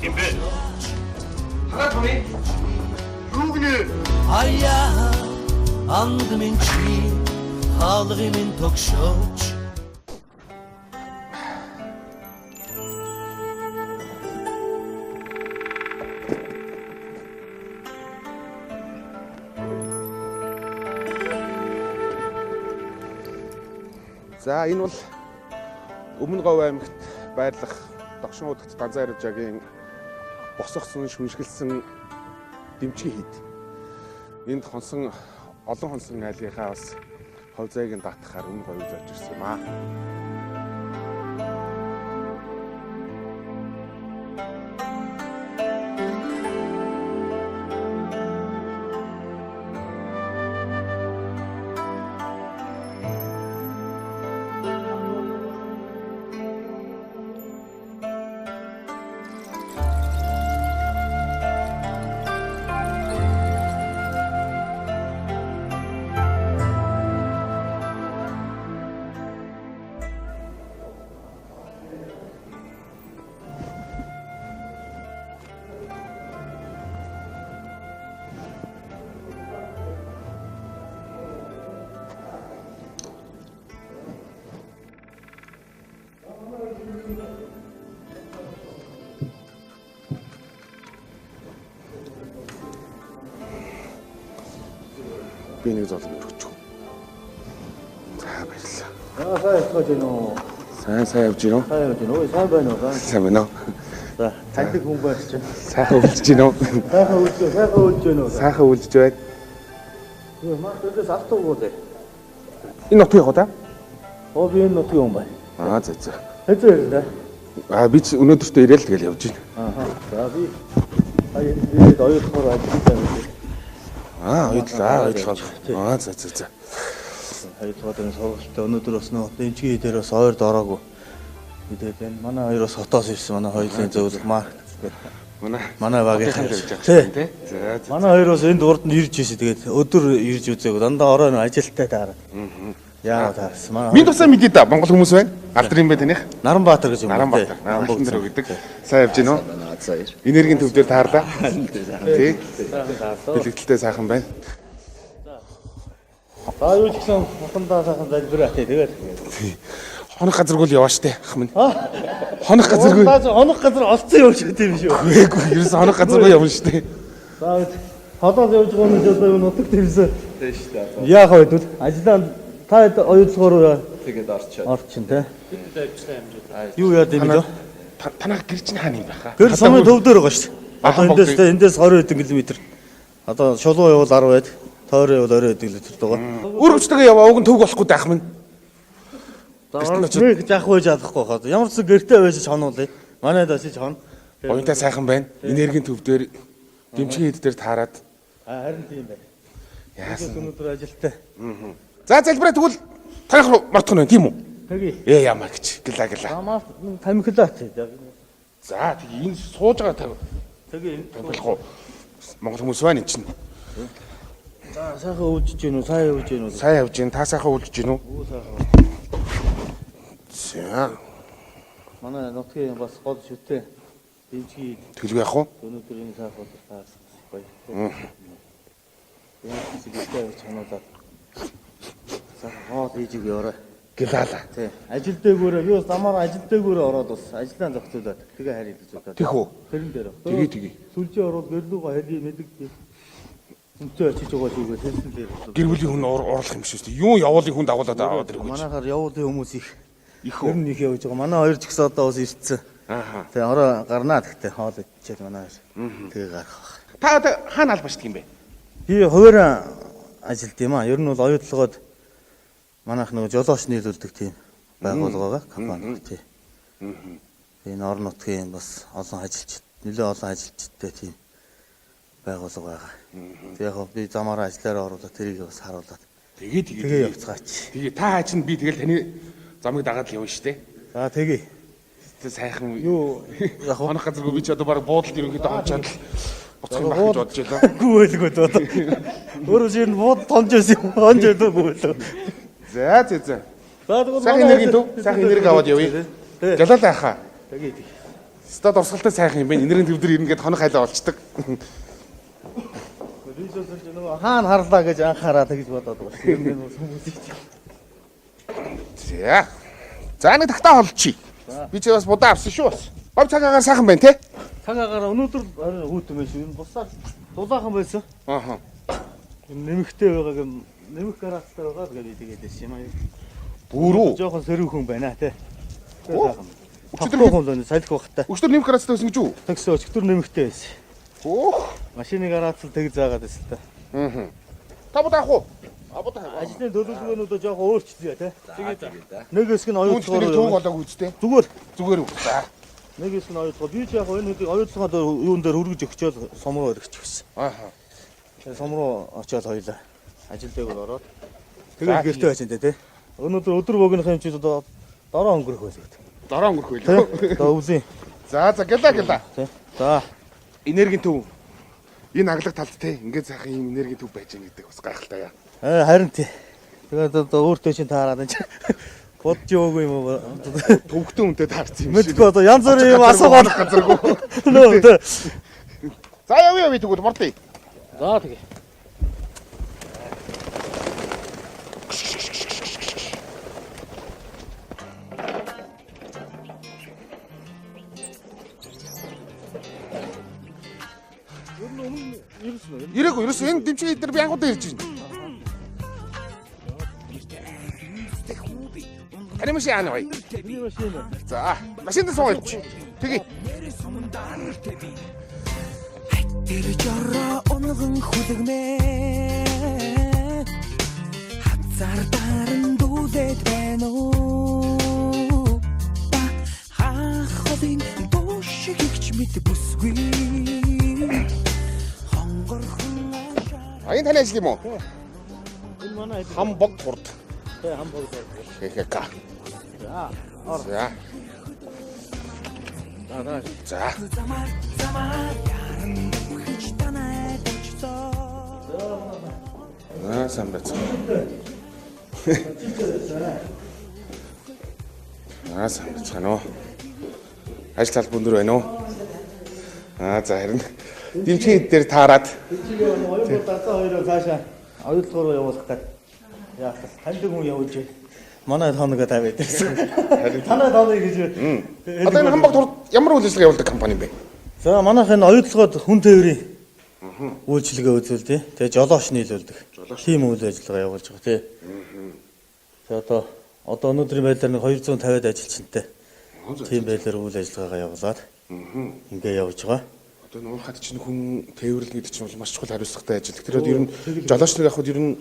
Юм бэ? Хараад томьёо. Юу гинэ? Аяа андмин чи хаалгын тогшооч. За энэ бол Өмнө Говь аймагт байрлах Догшин удагт Данзан Хариужаагийн босгосон, шүншгэлсэн дэмчгийн хийд. Энд хонсон олон хонсон айлынхаа бас хов зайг нь даатгахаар Өмнө Говийг зорж ирсэн юм аа. Би нэг золог өгч. За баярлалаа. Аа сайн явж байна уу? Сайн сайн явж байна уу? Сайн явж байна уу? Сайн байна уу? Сайн байна уу? За, таньдаг хүн байх чинь. Сайхан үлдэж байна уу? Сайхан үлдэж, сайхан үлдэж байна уу? Сайхан үлдэж байна. Юу, маа дээрээс автогүй лээ. Энэ нутгийн яг да? Оо би энэ нутгийн хүн байна. Аа за за. Хэзээ ирлээ? Аа би ч өнөөдөртөө ирээл тэгэл явж байна. Аа. За би аа энэ оюутлахаар ажиллаж байгаа юм. Аа оюутлаа, оюутлаа. Аа за за за. Хоёрдугаар дөрөв сургалтай өнөөдөр бас нөө дэмжгийн дээр бас ойрд ороогүй. Тэгээд энэ манай хоёр бас хотоос ирсэн. Манай хоёулын зөвлөх марк. Манай багийнхан явж байгаа юм тий. За за. Манай хоёр бас энд урд нь ирж ирсэн. Тэгээд өдөр ирж үзээгүй. Дандаа орой нөө ажилтай таарад. Яа таарсан. Манай Минь тусаа мэдээ да Монгол хүмүүс байна. Алдар юм бэ таних? Наранбаатар гэж юм. Наранбаатар. Наранбаатар гэдэг. Сайн явж гинөө. Энергийн төв дээр таарлаа. Тий. Бэлэгдэлтэй сайхан байна. За юу ч гэсэн хутамдаа сайхан залбираа тий. Тэгээд. Хонох газаргүй л яваа штэ ах минь. Хонох газаргүй. Хонох газар олцсон явж гэдэг юм шүү. Үгүй ерөөс хонох газаргүй явна штэ. За холоос явж байгаа юм одоо юу нутаг дэвсэн. Тийм шүү дээ. Яах вэ тэгвэл? Ажлаа та оюутлахоор Тэгээд орчоод. орчин тий. Юу яад юм бэ? Танах гэр чинь хаана юм бэ хаа? Гэр сумын төв дээр байгаа шүү дээ. Одоо Богд. эндээс 20 хэдэн километр. Одоо шулуу явал 10 байд, тойроо явал 20 хэдэн километр байгаа. Үр хөвчтэйгээ яваа уг нь төв болохгүй даах минь. Нэг жаах байж чадахгүй хаа. Ямар ч зүйл гэртээ байж хонуулъя. Манайд очиж хон. Оюунтай сайхан байна. Энергийн төв дээр дэмчгийн хэд дээр таарад. Харин тийм байна. Яасан. Өнөөдөр ажилтай. За залбираа тэгвэл танах руу мартах нь байна тийм үү? Тэгье. Ээ ямаа гэж. Гэлаа гэлаа. Амаа тамхилаа тий. За тэг энэ сууж байгаа тав Тэгье. тамхилах уу? Монгол хүмүүс байна энэ чинь. За сайхан өвжиж гин үү? Сайн явж гин үү? Сайн явж гин, та сайхан үлдэж гин үү? Өө сайхан. За Манай нутгийн бас гол шүтээ дэмжгийн тэгэлгүй яах вэ? өнөөдөр энэ сайхан өдөр таарсан гоё. Ямар ч зүйтэй байж хонуулаад сайхан хоол хийж өгөө орой. Гэлаала. Тий. Ажил дээгүүрээ би бас замаар ажил дээгүүрээ ороод бас ажлаа зохицуулаад тэгээ харъя гэж бодоод. Тэх үү? Тэрэн дээр. Тэгээ тэгээ. Сүлжээ ороод гэрлүүгээ харья мэдэг. Хүнтэй очиж байгаа шүүгээ хэлсэн дээр. Гэр бүлийн хүн урлах юм шиг шүү дээ. Юу явуулын хүн дагуулад аваад ирэх үү? Манайхаар явуулын хүмүүс их Их ер үү? нь их явж байгаа. Манай хоёр ч гэсэн одоо бас ирцэн. Ааха. Тэгээ орой гарнаа гэхдээ хоол идчихэл манай хоёр. Тэгээ гарах байх. Та одоо хаана албашдаг юм бэ? Би хуваараа ажилд юм аа. Ер нь бол оюутлогод манайх нөгөө жолооч нийлүүлдэг тийм байгууллага байгаа компани тий. Энэ орон нутгийн бас олон ажилчид, нэлээд олон ажилчидтай тийм байгууллага байгаа. Тэг яг би замаараа ажиллаараа оруулаад тэрийг бас харуулад Тэгээ тэгээ. тэгээ явцгаач. Тэгээ та хаа чинь би тэгэл таны замыг дагаад л явна шүү дээ. За тэгээ. Тэ сайхан Юу яг хонох газаргүй би ч одоо баг буудалд ерөнхийдөө хончоод л буцах юм байх гэж бодож байлаа. Үгүй байлгүй дээ одоо. Өөрөө шинэ бууд тонж байсан юм. Хонж байлгүй байлаа. За за за. За тэгвэл Сайхан энергийн төв, сайхан энерги аваад явъя. Тий. Жалаалаа хаа. Тэгээ тэг. Стад урсгалтай сайхан юм байна. Энергийн төв дээр ирнэ гэд хонох хайлаа болчдөг. Би ч бас нөгөө хаана харлаа гэж анхаараа тэгж бодоод байгаа шүү. Ер нь хүмүүсийг чи. За. За нэг тагтаа холчих. Би чи бас будаа авсан шүү бас. Гов цаг агаар сайхан байна те. Цаг агаар өнөөдөр харин хүүтэн байх шүү. Энэ бусаар дулаахан байсан. Ааха. Нэмэгтэй байгааг юм нэмэх градустай байгаа л гэж тэгээд байсан юм аа. Бүрүү. Жохон сэрүүхэн байна те. Оо. Өчигдөр хүн л салхи багтай. Өчтөр нэмэх градустай байсан гэж үү? Тэгсэн өчигдөр нэмэгтэй байсан. Хөөх. Машины градус л тэг заагаад байсан л та. Аа. Та будаа авах уу? А будаа авах. Ажлын төлөвлөгөөнүүдөө жоохон өөрчлөе те. Тэгээд нэг хэсэг нь Үүнд оюутлогоор тэрийг түүг болоог үстэй. Зүгээр Зүгээр үү. За. нэг хэсэг нь оюутлогоо. Би ч яг энэ хэдийг оюутлогоо юун дээр үргэж өгчөөл сум руу өргөж өгсөн. Ааха. Тэгээд сум руу очиод хоёлаа. Ажил дээгүүр ороод тэгээд гэртээ байж энэ те. Өнөөдөр өдөр богиных юм чи одоо дороо өнгөрөх байлгүй. Дороо өнгөрөх Тэ. байлээ. Одоо өвлийн. За за гэлаа гэлаа. Тэ. За. Энергийн төв. Энэ аглаг талд те ингээд сайхан ийм энергийн төв байж байгаа гэдэг бас гайхалтай яа. Аа харин тий. Тэгээд одоо өөртөө чинь таарад энэ бодож яваагүй юм уу? Төвхтөн үнтэй таарсан юм шиг. Мэдгүй одоо янз бүрийн юм асуугаад газаргүй. Нөө тэ. За явъя явъя тэгвэл мордъё. За тэгээ. Ер нь өмнө ирсэн үү? Ирээгүй ерөөсөө энэ дэмчиг дээр би анхудаа ирж байна. Таны машин аана бай. Миний машин. За машинд сууж. Тэгье. Тэр жороо унган хүлэгмээ хазар даран дүүлээд байна уу та хаах холын буу шиг игч мэд бүсгүй хонгорхон ашаа А энэ таны ажил юм уу? Энэ манай ажил. Хам бог хурд. Тэ хам бог. ХХК. За. Ор. За. За за. За. замаар замаар яран үхэж танай болцоо Аа сайн байцгаа. Аа сайн байцгаана уу? Ажил талбай өндөр байна уу? Аа за харин дэмчийн дээр таарад Чигээ оюун дацаа хоёроо цаашаа оюутлогоо руу явуулах гээд яах вэ? Таньдаг хүн явуулж байна. Манай тооногоо тавиад ирсэн. Танай тооног гэж. Одоо энэ хамбог турд ямар үйл ажиллагаа явуулдаг компани юм бэ? За манайх энэ оюутлогод хүн тээврийн үйлчилгээ үзүүлдэг. Тэгээ жолооч нийлүүлдэг. Тийм үйл ажиллагаа явуулж байгаа тий. Тэгээ одоо өнөөдрийн байдлаар нэг 250-ад ажилчинтай. Тийм байдлаар үйл ажиллагаагаа явуулаад ингээ явж байгаа. Одоо нуурхад чинь хүн тээвэрлэл гэдэг чинь бол маш чухал хариуцлагатай ажил. Тэр ер нь жолооч нар явахад ер нь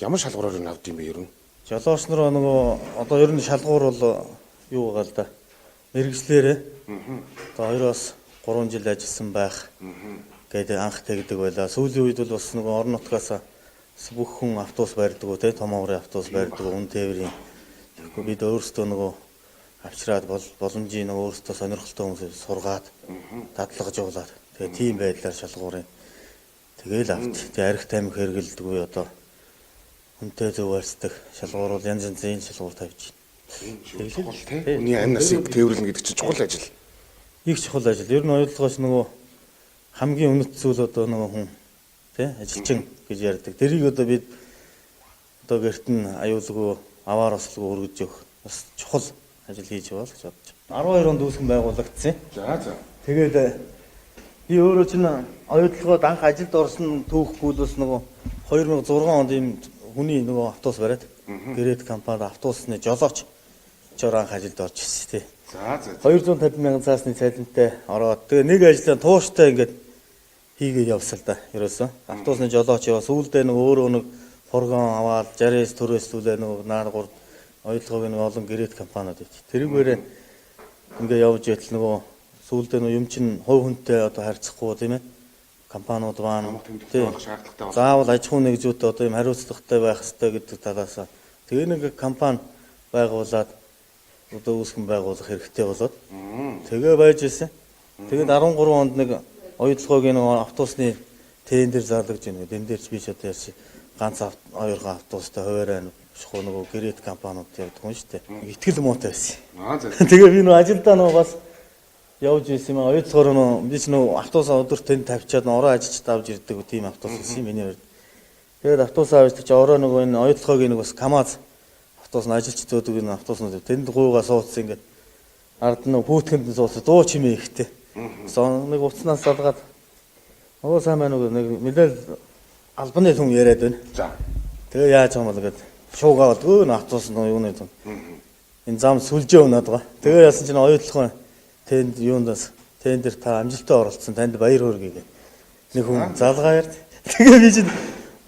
ямар шалгуураар нь авд юм бэ ер нь? Жолооч нар нөгөө одоо ер нь шалгуур бол юу байгаа л да. Мэргэжлээрээ одоо 2-оос 3 жил ажилласан байх гэдэг анх тэгдэг байлаа. Сүүлийн үед бол бас нөгөө орон нутгаас бүх хүн автобус барьдаг уу те том оврын автобус барьдаг уу, үн тээврийн. Тэгэхгүй бид өөрсдөө нөгөө авчираад боломжийн нөгөө өөрсдөө сонирхолтой хүмүүсийг сургаад дадлагжуулаад тэгээ тийм байдлаар шалгуурын тэгээл авт. Тэгээ арх тамхи хэрэглэдэггүй одоо хүнтэй зөв харьцдаг шалгуур бол янз янзын шалгуур тавьж байна. Чухал те. Хүний амь насыг тээвэрлэн гэдэг чинь чухал ажил. Их чухал ажил. Ер нь оюутлогоос нөгөө хамгийн үнэт зүйл одоо нөгөө хүн тий ажилчин гэж ярьдаг. Тэрийг одоо бид одоо гэрт нь аюулгүй аваар ослгүй өргөж өгөх бас чухал ажил хийж байгаа л гэж бодож байна. 12 онд үүсгэн байгуулагдсан. За за. Тэгээд би өөрөө чинь оюутлогод анх ажилд орсон түүхгүй л бас нөгөө 2006 онд ийм хүний нөгөө автобус бариад Грэт компанид автобусны жолооч чор анх ажилд орж ирсэн тий. За за. 250 мянган цаасны цалинтай ороод тэгээ нэг ажлаа тууштай ингээд хийгээд явсан л да. Ерөөсөн автобусны жолооч яваа сүүлдээ нэг өөрөө нэг фургон аваад 69 төрөөслүүлээ нөгөө наар гур оюутлогын нэг олон грэт компаниуд ич. Тэрүүгээрээ ингээ явж байтал нөгөө сүүлдээ нөгөө юм чинь хувь хүнтэй одоо харьцахгүй тийм ээ. Компаниуд маань тэмдэгтэй болох шаардлагатай байна. Заавал аж ахуйн нэгжүүд одоо юм хариуцлагатай байх ёстой гэдэг талаас тэгээ нэг компани байгуулад одоо үүсгэн байгуулах хэрэгтэй болоод тэгээ байж исэн. Тэгээд 13 онд нэг оюутлогын нэг автобусны тендер зарлагдж байна. Тэн дээр ч би ч одоо ярьсан ганц хоёрхан автобустай хуваарай шухуу нөгөө гэрэт компаниуд явдаг юм шүү дээ. Итгэл муутай байсан. Аа за. Тэгээ би нөгөө ажилдаа нөгөө бас явж исэн юм. Оюутлогоор нөгөө би ч нөгөө автобусаа өдөр тэнд тавьчаад нөгөө орой ажилч авч ирдэг тийм автобус байсан юм миний хувьд. Тэгээд автобусаа авч чи орой нөгөө энэ оюутлогын нэг бас КАМАЗ автобус нь ажилч зөөдөг энэ автобуснууд тэнд гуйгаа суудсан ингээд ард нь хүүтгэнд нь суудсан дуу чимээ ихтэй. Сон нэг уцнаас залгаад оо сайн байна уу нэг нэлээд албаны хүн яриад байна. За. Тэгээ яаж юм бол гээд шуугаа болдгоо энэ автобус нь юуны юм. Энэ зам сүлжээ унаад байгаа. Тэгээ яасан чинь оюутлогын тэнд юундаас тендер та амжилттай оролцсон танд баяр хүргэе гэх. Нэг хүн залгаа ярьд. Тэгээ би чинь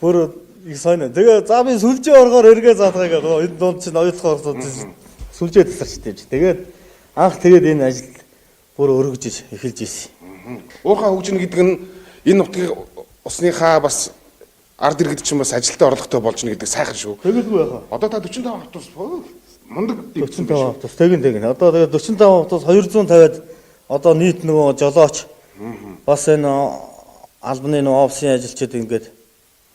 бүр их сонио. Тэгээ за би сүлжээ оргоор эргээ залгаа гэдэг. Энэ дунд чинь оюутлогын оролцсон сүлжээ тасарчтай юм чи. Тэгээд анх тэгээд энэ ажил бүр өргөжж эхэлж ирсэн. Уурхай хөгжинэ гэдэг нь энэ нутгийн усныхаа бас ард иргэд чинь бас ажилтаа орлоготой болж гэнэ гэдэг сайхан шүү. Тэгэлгүй яхаа. Одоо та 45 автобус мундаг 45 автобус тэгин тэгин. Одоо тэгээд 45 автобус 250-ад одоо нийт нөгөө жолооч бас энэ албаны нөгөө офисын ажилчид ингээд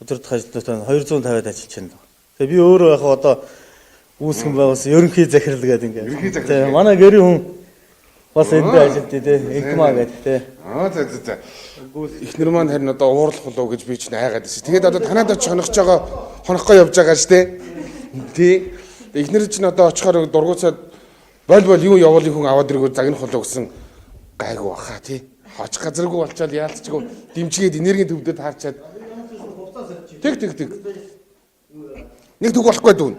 өдөр дэх ажилтнуудтай 250-ад ажиллаж байна. Тэгээ би өөрөө яг одоо үүсгэн байгуулсан ерөнхий захирал гэдэг ингээд. Ерөнхий захирал. Тэгээ манай гэрийн хүн бас энд ажилладаг тий. Инкма гэдэг тий. Аа за за за. Эхнэр маань харин одоо уурлах болов гэж би чинь айгаад байсан. Тэгээд одоо танад очиж хонох жоо хонохгоо явж байгаа шүү дээ. Тий. Эхнэр чинь одоо очихоор дургуцаад боль боль юу явуулын хүн аваад иргүү загнах болов гэсэн гайгүй баха тий. Хоч газаргүй болчоод яалтчгүй дэмжигээд энергийн төвдөд таарчаад тэг тэг тэг. Нэг төг болохгүй дүүн.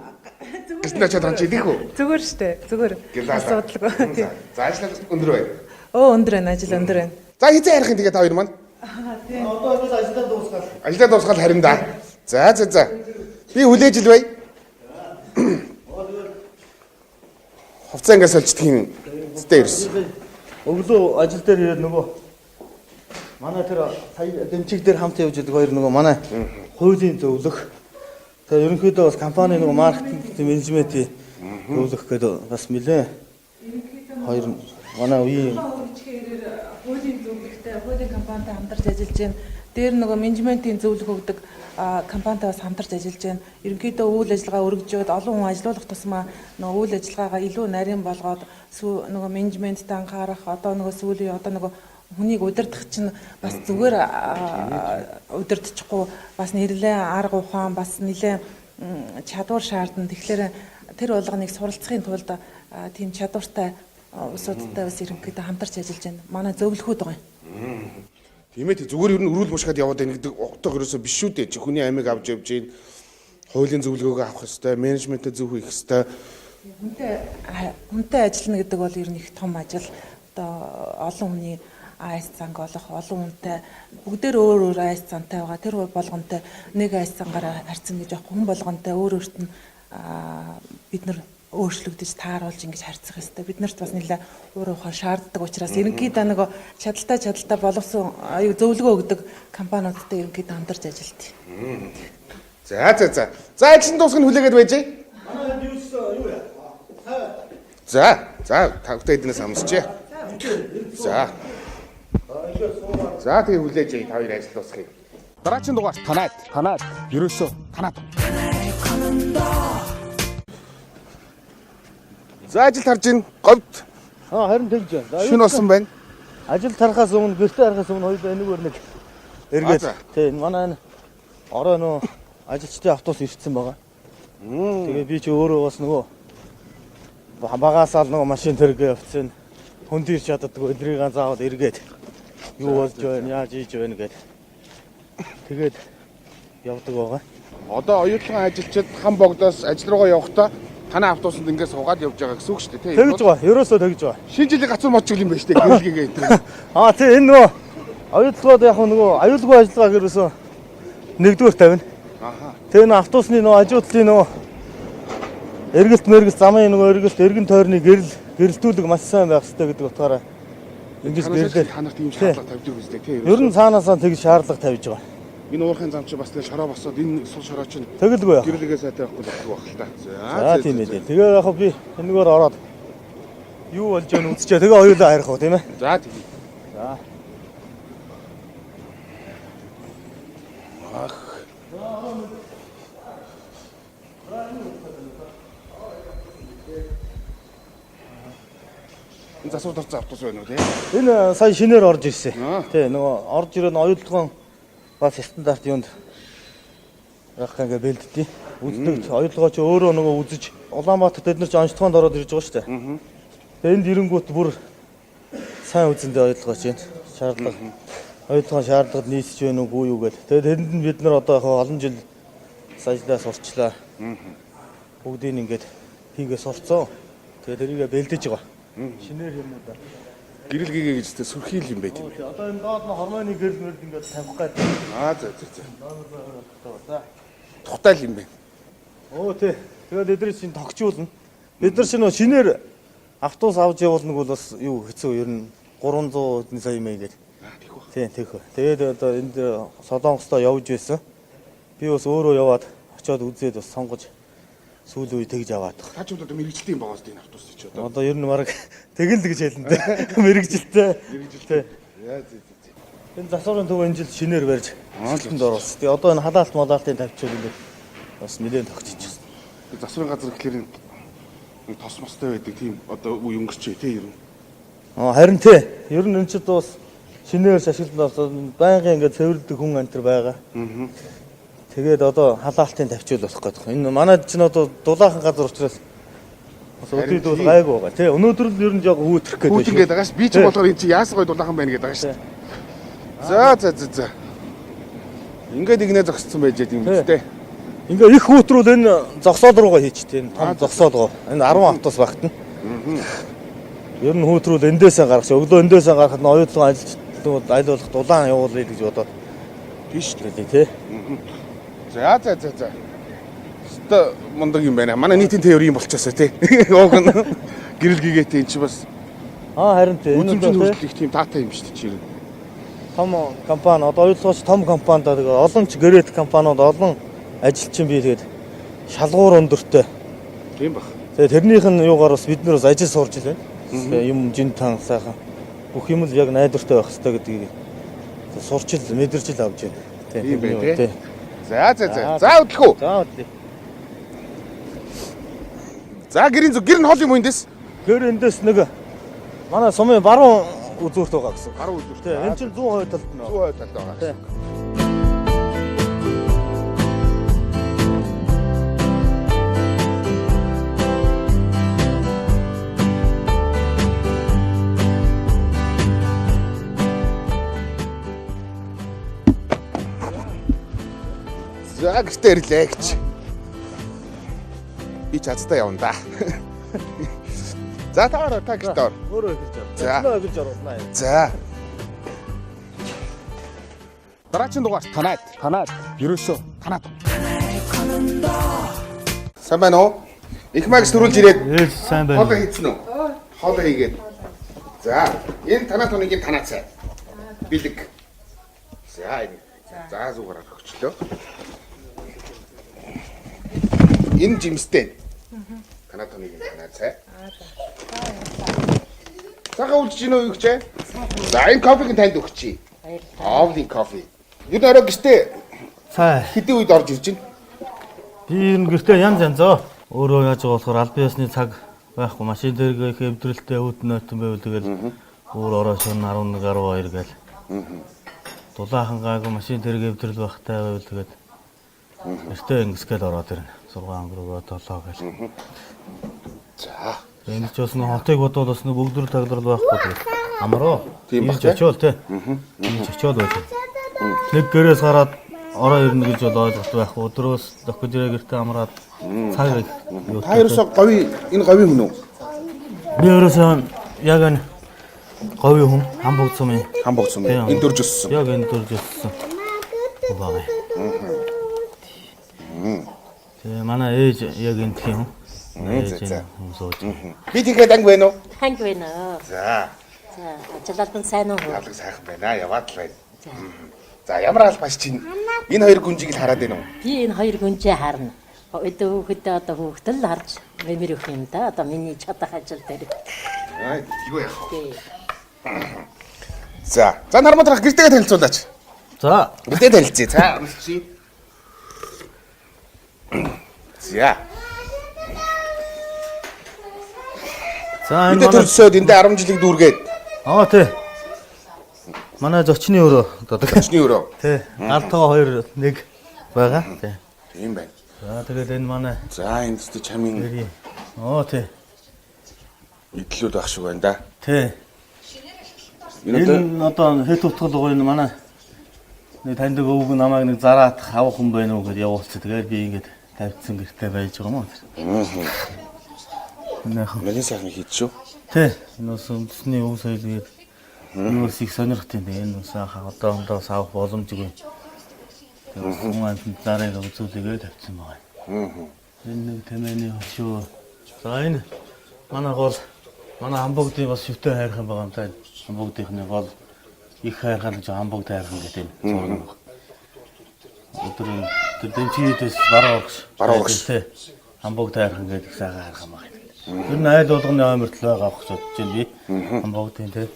Гэсэн очиад хонч идэх үү? Зүгээр штэ. Зүгээр. Асуудалгүй. Тийм. За ажил өндөр байна. Өө өндөр байна, ажил өндөр байна. За хизээ ярих юм тэгээ та хоёр маань. Одоо бол ажиллаа дуусгаад. Ажлаа дуусгаад харин да. За за за. Би хүлээж ил бай. Хувцас ингээс солилцдаг юм. Зтэй ирсэн. Өглөө ажил дээр ирээд нөгөө манай тэр сая дэмчиг дээр хамт явж идэг хоёр нөгөө манай хуулийн зөвлөх. Тэгээ ерөнхийдөө бас компани нөгөө маркетинг менежментийн зөвлөх гэдэг бас нэлээ хоёр манай үеийн Хөрвчгээр хуулийн зөвлөхтэй, хуулийн компанитай хамтарч ажиллаж байна. Дээр нөгөө менежментийн зөвлөх өгдөг компанитай бас хамтарч ажиллаж байна. Ерөнхийдөө үйл ажиллагаа өргөжөөд олон хүн ажилуулах тусмаа нөгөө үйл ажиллагаагаа илүү нарийн болгоод нөгөө менежменттэй анхаарах, одоо нөгөө сүүлийн одоо нөгөө хүнийг удирдах чинь бас зүгээр удирдчихгүй бас нэлээд арга ухаан бас нэлээд чадвар шаардна. Тэгэхээр тэр болгоныг суралцахын тулд тийм чадвартай улсуудтай бас ерөнхийдөө хамтарч ажиллаж байна. Манай зөвлөхүүд байгаа юм. Тийм ээ зүгээр ер нь өрүүл мушгаад яваад байна гэдэг утга ерөөсөө биш шүү дээ. Чи хүний амийг авч явж гин хуулийн зөвлөгөөгөө авах ёстой, менежментээ зөв хийх ёстой. Хүнтэй ажиллана гэдэг бол ер нь их том ажил. Одоо олон хүний айс занг олох, олон хүнтэй бүгдээр өөр өөр айс зантай байгаа. Тэр болгонтой нэг айс зангаараа харьцана гэж байхгүй. Хүн болгонтой өөр өөрт нь бид нар өөрчлөгдөж тааруулж ингэж харьцах ёстой. Бид нарт бас нэлээ уур ухаан шаарддаг учраас ерөнхийдөө нөгөө чадaltaй боловсон аюу зөвлөгөө өгдөг компаниудтай ерөнхийдөө хамтарч ажилладаг. За за за. За ажлын дуусгах нь хүлээгээд байж. Манай юу яа? За за тавтай эднээс амсчээ. За. За тэгээ хүлээж та хоёр ажил дуусгая. Дараагийн дугаар танаад ерөөсөө танаад. За ажил тарж ин говьд Аа харин тэгж байна. шүн болсон байна. Ажил тарахаас өмнө гэртээ харахаас өмнө хоёулаа энэгээр нэг эргээд тий энэ манай энэ орой нөө ажилчдын автобус ирсэн байгаа. Тэгээ би чи өөрөө бас нөгөө багаасаа л нөгөө машин тэргээ явцсан. Хүнд ирч чаддаггүй өдрийг заавал эргээд юу болж байна, яаж хийж байна гэд. Тэгээд явдаг байгаа. Одоо оюутлогын ажилчид хам богдоос ажил руугаа явахдаа танай автобусанд ингээд суугаад явж байгаа гэсэн үг шүү дээ тий. Тэгж байгаа. Ерөөсөө тэгж байгаа. Шинэ жилийн гацуур мочиг юм байна шүү дээ. Гэрэлгээгээ энэ. Аа тий энэ нөгөө оюутлогод яг нөгөө аюулгүй ажиллагааг ерөөсөө нэгдүгээр тавина. Аха. Тэгээ нөө автобусны нөгөө ажуудлын нөгөө эргэлт мэргэлт замын нөгөө эргэлт эргэн тойрны гэрэл гэрэлтүүлэг маш сайн байх хэрэгтэй гэдэг утгаараа ингэж гэрлээ. Та нарт ийм шаардлага тавьдаг үстэй тий. Ер нь цаанаасаа тэгж шаардлага тавьж байгаа. Энэ уурхайн зам чи бас тэгээ шороо босоод энэ сул шороо чинь Тэгэлгүй яах. гэрлэгээ сайтай байхгүй болдог байх л та. За тийм ээ. Тэгээ яг би энэгээр ороод юу болж байгааг үзчихээ. Тэгээ хоёулаа харих уу тийм ээ. За тийм. За. Ах. Энэ засвар дорцсон автобус байна уу те? Энэ сая шинээр орж ирсэн. Аа. Тий, нөгөө орж ирэн оюутлогоон бас стандарт юунд байх ингээ бэлддээ. Үздэг оюутлогоо чи өөрөө нөгөө үзэж Улаанбаатарт эднэр чи онцлогоонд ороод ирж байгаа шүү дээ. Тэгээ энд ирэнгүүт бүр сайн үзэндээ оюутлогоо чи шаардлага оюутлогоо шаардлагад нийцэж байна уугүй юу гэдэг. Тэгээд тэрэнд нь бид нар одоо яг олон жил ажиллаа сурчлаа. Бүгдийг ингээд хийгээ сурцсан. Тэгээд тэрийгэ бэлдэж байгаа. Шинээр юмнуудаа. Гэрэл гэгээ гэж тэ сүрхий л юм байт юм. Одоо энэ доод нь хормооны гэрэл мөрд ингээд тавих гээд. Аа за за за. Номер 2 за. Тухтай л юм байна. Өө тий. Тэгээд эдгээр чинь тогтжуулна. Бид нар чинь нөө шинээр автобус авч явуулнаг бол бас юу хэцүү ер нь 300 сая юм гээд. Тий, тийх. Тэгээд одоо энд Солонгостой явж байсан. Би бас өөрөө яваад очиод үзээд бас сонгож сүүлийн үе тэгж аваад. Та ч одоо мэрэгчлээ юм байгаа зү энэ автобус чи одоо. Одоо ер нь баг тэгэл гэж хэлнэ дээ. Мэрэгжилтэй. Мэрэгжилтэй. Яа зэ зэ зэ. Энэ засварын төв энэ жил шинээр барьж ажилтнанд оруулсан. Тэгээ одоо энэ халаалт малаалтын тавьчвал ингээд бас нэлээд тогтчихсон. Засварын газар гэхлээр нэг тос мостой байдаг тийм одоо үе өнгөрчээ тий ер нь. Аа харин тий. Ер нь энэ ч бас шинээр шашилтанд орсон байнгын ингээд цэвэрлдэг хүн антер байгаа. Тэгээд одоо халаалтын тавьчвал болох гэдэг. Энэ манайд чинь одоо дулаахан газар учраас бас Харин өдөрт бол тий. гайгүй байгаа. Тий. Өнөөдөр л ер нь жоо хүүтрэх гэдэг. Хүүтэн гэдэг байгаа ш. Би ч болохоор энэ чи яасан гой дулаахан байна гэдэг байгаа ш. За за за за. Ингээд игнэ зогссон байж яд юм Тий. үстэй. Ингээ их хүүтрүүл энэ зогсоол руугаа хийчихдээ энэ том зогсоолгоо. Энэ 10 автобус багтана. Ер нь хүүтрүүл эндээсээ гарах. Өглөө эндээсээ гарахад нь оюутлогын ажилтнууд аль болох дулаан явуулъя гэж бодоод Тийш. гэлээ тий. За за за за. Өстө мундаг юм байна. Манай нийтийн тээвэр юм болчихосоо тий. Уг нь гэрэл гэгээтэй энэ чи бас Аа харин тий. Энэ үзэмжинд одоо тий, хүртэл их тийм таатай юм шүү дээ чи. том компани одоо оюутлогооч том компанид тэгээ олон ч гэрээт компаниуд олон ажилчин бий тэгээд шалгуур өндөртэй. Тийм баг. Тэгээ тэрнийх нь юугаар бас бид нар бас ажил сурж илээ. Тэгээ юм жин тан сайхан бүх юм л яг найдвартай байх хэрэгтэй гэдгийг сурч ил мэдэрч ил авч байна. Тийм тэрний байх, юу, тий. За за за. За хөдлөх үү. За хөдлөе. За гэрийн зүг гэр нь хол юм уу эндээс? Гэр эндээс нэг манай сумын баруун үзүүрт байгаа гэсэн. Баруун үзүүрт. Тий, энэ чинь 100% талд нь. 100% талд байгаа. Тий. За гэртээ ирлээ гэж. Би ч азтай явна да. За та ороо та гэртээ ор. Өөрөө эхэлж орно. За. За. Эхэлж оруулнаа. За. Дараагийн дугаар танаад. Танаад. Ерөөсөө танаад. Сайн байна уу? Их магс төрүүлж ирээд Ээ сайн хоолоо хийцэн үү? Хоолоо хийгээд. За, энэ танаа тоныгийн танаа цай. Бэлэг. За, энэ. За зүгээр өгчлөө. Энэ жимстэй. Танаа тоныгийн танаа цай. Цагаан үлдэж гинөө юу гэж? За, энэ кофег нь танд өгчий. Баярлалаа. Овлын кофе. Юу орой гэртээ Цай. хэдэн үед орж ирж байна? Би ер нь гэртээ янз янз оо. Өөрөө яаж байгаа болохоор албан ёсны цаг байхгүй. Машин дээр их эвдрэлтэй үүдэн нойтон байвал тэгэл өөр орой шөнө 11 12 гээл. Дулаахан гайгүй машин дээр эвдрэл байхтай байвал тэгээд гэртээ ингэсгээл ороод ирнэ. 6 өнгөрөөгөө 7 гээл. За. Энэ ч бас нэг хотыг бодвол бас нэг бүгдрэл тагларл байхгүй тэгээд амаруу. Тийм бах, Ирж очиод тий. Ирж очиод байл. Нэг гэрээс гараад ороо ирнэ гэж бол ойлголт байхгүй. Өдрөөс докторээ гэртээ амраад цаг их юу. Та ерөөсөө говийн энэ говийн хүн үү? Би ерөөсөө яг энэ говийн хүн хамбуг сумын Хамбог сум. Тийм. Энэ дөрж өссөн. Яг энэ дөрж өссөн. Байгаа. Тэгээ манай ээж яг энэ тхийн хүн. Ээж за, за. энэ хүн сууж. Би тэгэхээр данг байна уу? Танк байна. За. За, ажил албан сайн уу? Алга сайхан байна. Яваад л байна. За ямар албаш чинь энэ хоёр гүнжийг л хараад байна уу? Би энэ хоёр гүнжээ харна. Өдөө хүүхэдээ одоо хүүхдэл л харж мэмэр өгөх юм да. Одоо миний чадах ажил дээр. Аа юу яах вэ? Тий. За. За нарматрах гэртэйгээ танилцуулаач. За. Гэртээ танилцъя. За уншчих. За. За энэ Эндээ манай төрсөд эндээ 10 жилиг дүүргээд Аа тий. Манай зочны өрөө одоо. зочны өрөө. Тий. Галтгоо 2 1 байгаа. Тий. Тийм байна. За тэгээд энэ манай За энэ зү чамын гэрийн. Оо тий. эдлүүд байх шиг байна да. Тий. Энэ одоо Энэ одоо хэд утгал байгаа энэ манай нэг таньдаг өвг намайг нэг зараат авах хүн байна уу гэдээ явуулчих. Тэгээд би ингээд тавьдсан гэртээ байж байгаа юм уу. Энэ яг Малын сайхан хийд шүү. тий. Энэ бас үндэсний өв соёл гээд энэ бас их сонирхт юм. Энэ бас одоо ондоос авах боломжгүй. Тэгээд хүн амьтанд зарыг үзүүлээгээ тавьсан байгаа. Энэ нэг тэмээний хөшөө. За энэ манай гол манай Хамбогдын бас шүтэн хайрхан байгаа юм та. Хамбогдынхны гол их хайрхан гэж Хамбогд хайрхан гэдэг энэ зураг юм байна. Өдөр энэ тэр дэмчиедээс баруун урагш. Баруун урагш. Тий. Хамбогд хайрхан гэдэг их сайхан хайрхан байгаа юм. Тэр нь айл болгоны оймортлоо байгаа гэж бодож байна би. Хамбогдын тий.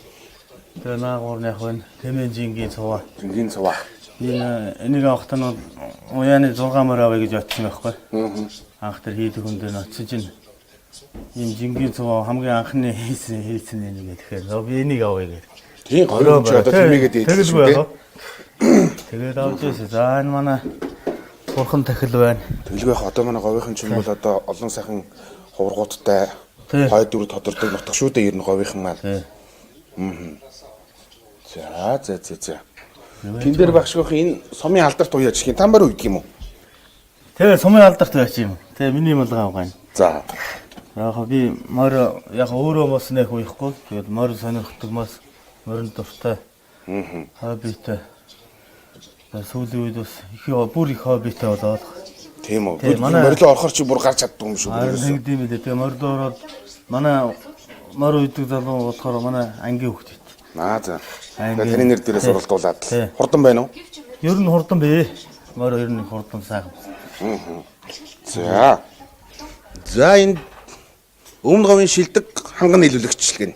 Тэгээ наагуур нь яг энэ тэмээн жингийн цуваа. Жингийн цуваа. Энэ энийг авахтаа нь уяаны 6 морь авъя гэж бодсон байхгүй. Анх тэр хийдэг хүн дээр очиж чинь ийм жингийн цуваа хамгийн анхны хийсэн хийсэн энийг тэгэхээр нөө би энийг авъя гэдэг. Тийм гоё юм чи одоо тэмээгээд идэх Тэгэл шүү дээ. байх. Тэгээд авч ирсэн. За энэ манай бурхан тахил байна. Тэгэлгүй яг одоо манай говийнхан ч юм бол одоо олон сайхан хуврагуудтай Тий. хойд дүр тодордог нутаг шүү дээ ер нь говийнхан маань. Тий. За за за за. Тэн дээр багш гох энэ сумын алдарт уяа жишг тамбар үйдэг юм уу? Тэгээ сумын алдарт байж юм. Тэгээ миний малгай авгаа юм. За. Яг хаа би морь яг өөрөө бас нэх уяхгүй. Тэгээд морь сонирхдаг бас моринд дуртай. Хоббитэй. Тэгээ сүүлийн үед бас их бүр их хоббитэй болоод. Тийм үү. Тий, манай- Морилоо орохор чи бүр гарч чаддгүй юм шүү. Харин тэгдэм билээ. Тэгээ морьд ороод манай морь уйдаг залуу болохоор манай ангийн хүүхд ит. Аа за. Ангийн. Тэгээ таны нэр дээрээ Тий. суралдуулаад. Тий. Хурдан байна уу? Ер нь хурдан бий. Морь ер нь хурдан сайхан. За. За энэ Өмнө говийн шилдэг ханган нийлүүлэгч л гэнэ.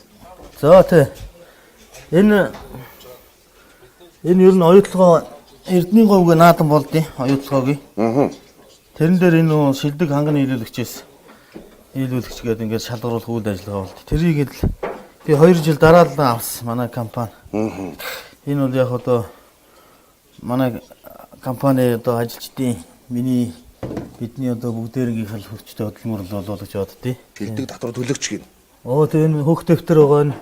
За тий. Энэ энэ ер нь оюутлогоо Эрдэнийн говьг наадам болдیں۔ Оюутлогоогийн. Аа. Тэрэн дээр энэ нөө шилдэг ханган нийлүүлэгчээс нийлүүлэгч гэдэг ингээд шалгаруулах үйл ажиллагаа болд. Тэрийг л би 2 жил дараалан авсан манай компани. Аа. Энэ бол яг одоо манай компани одоо ажилчдын миний бидний одоо бүгдээрнгийнх л хөрчтэй хөдөлмөр л болоо гэж боддیں۔ Шилдэг татвар төлөгч гэнэ. Оо тэр энэ хөх дэвтэр байгаа энэ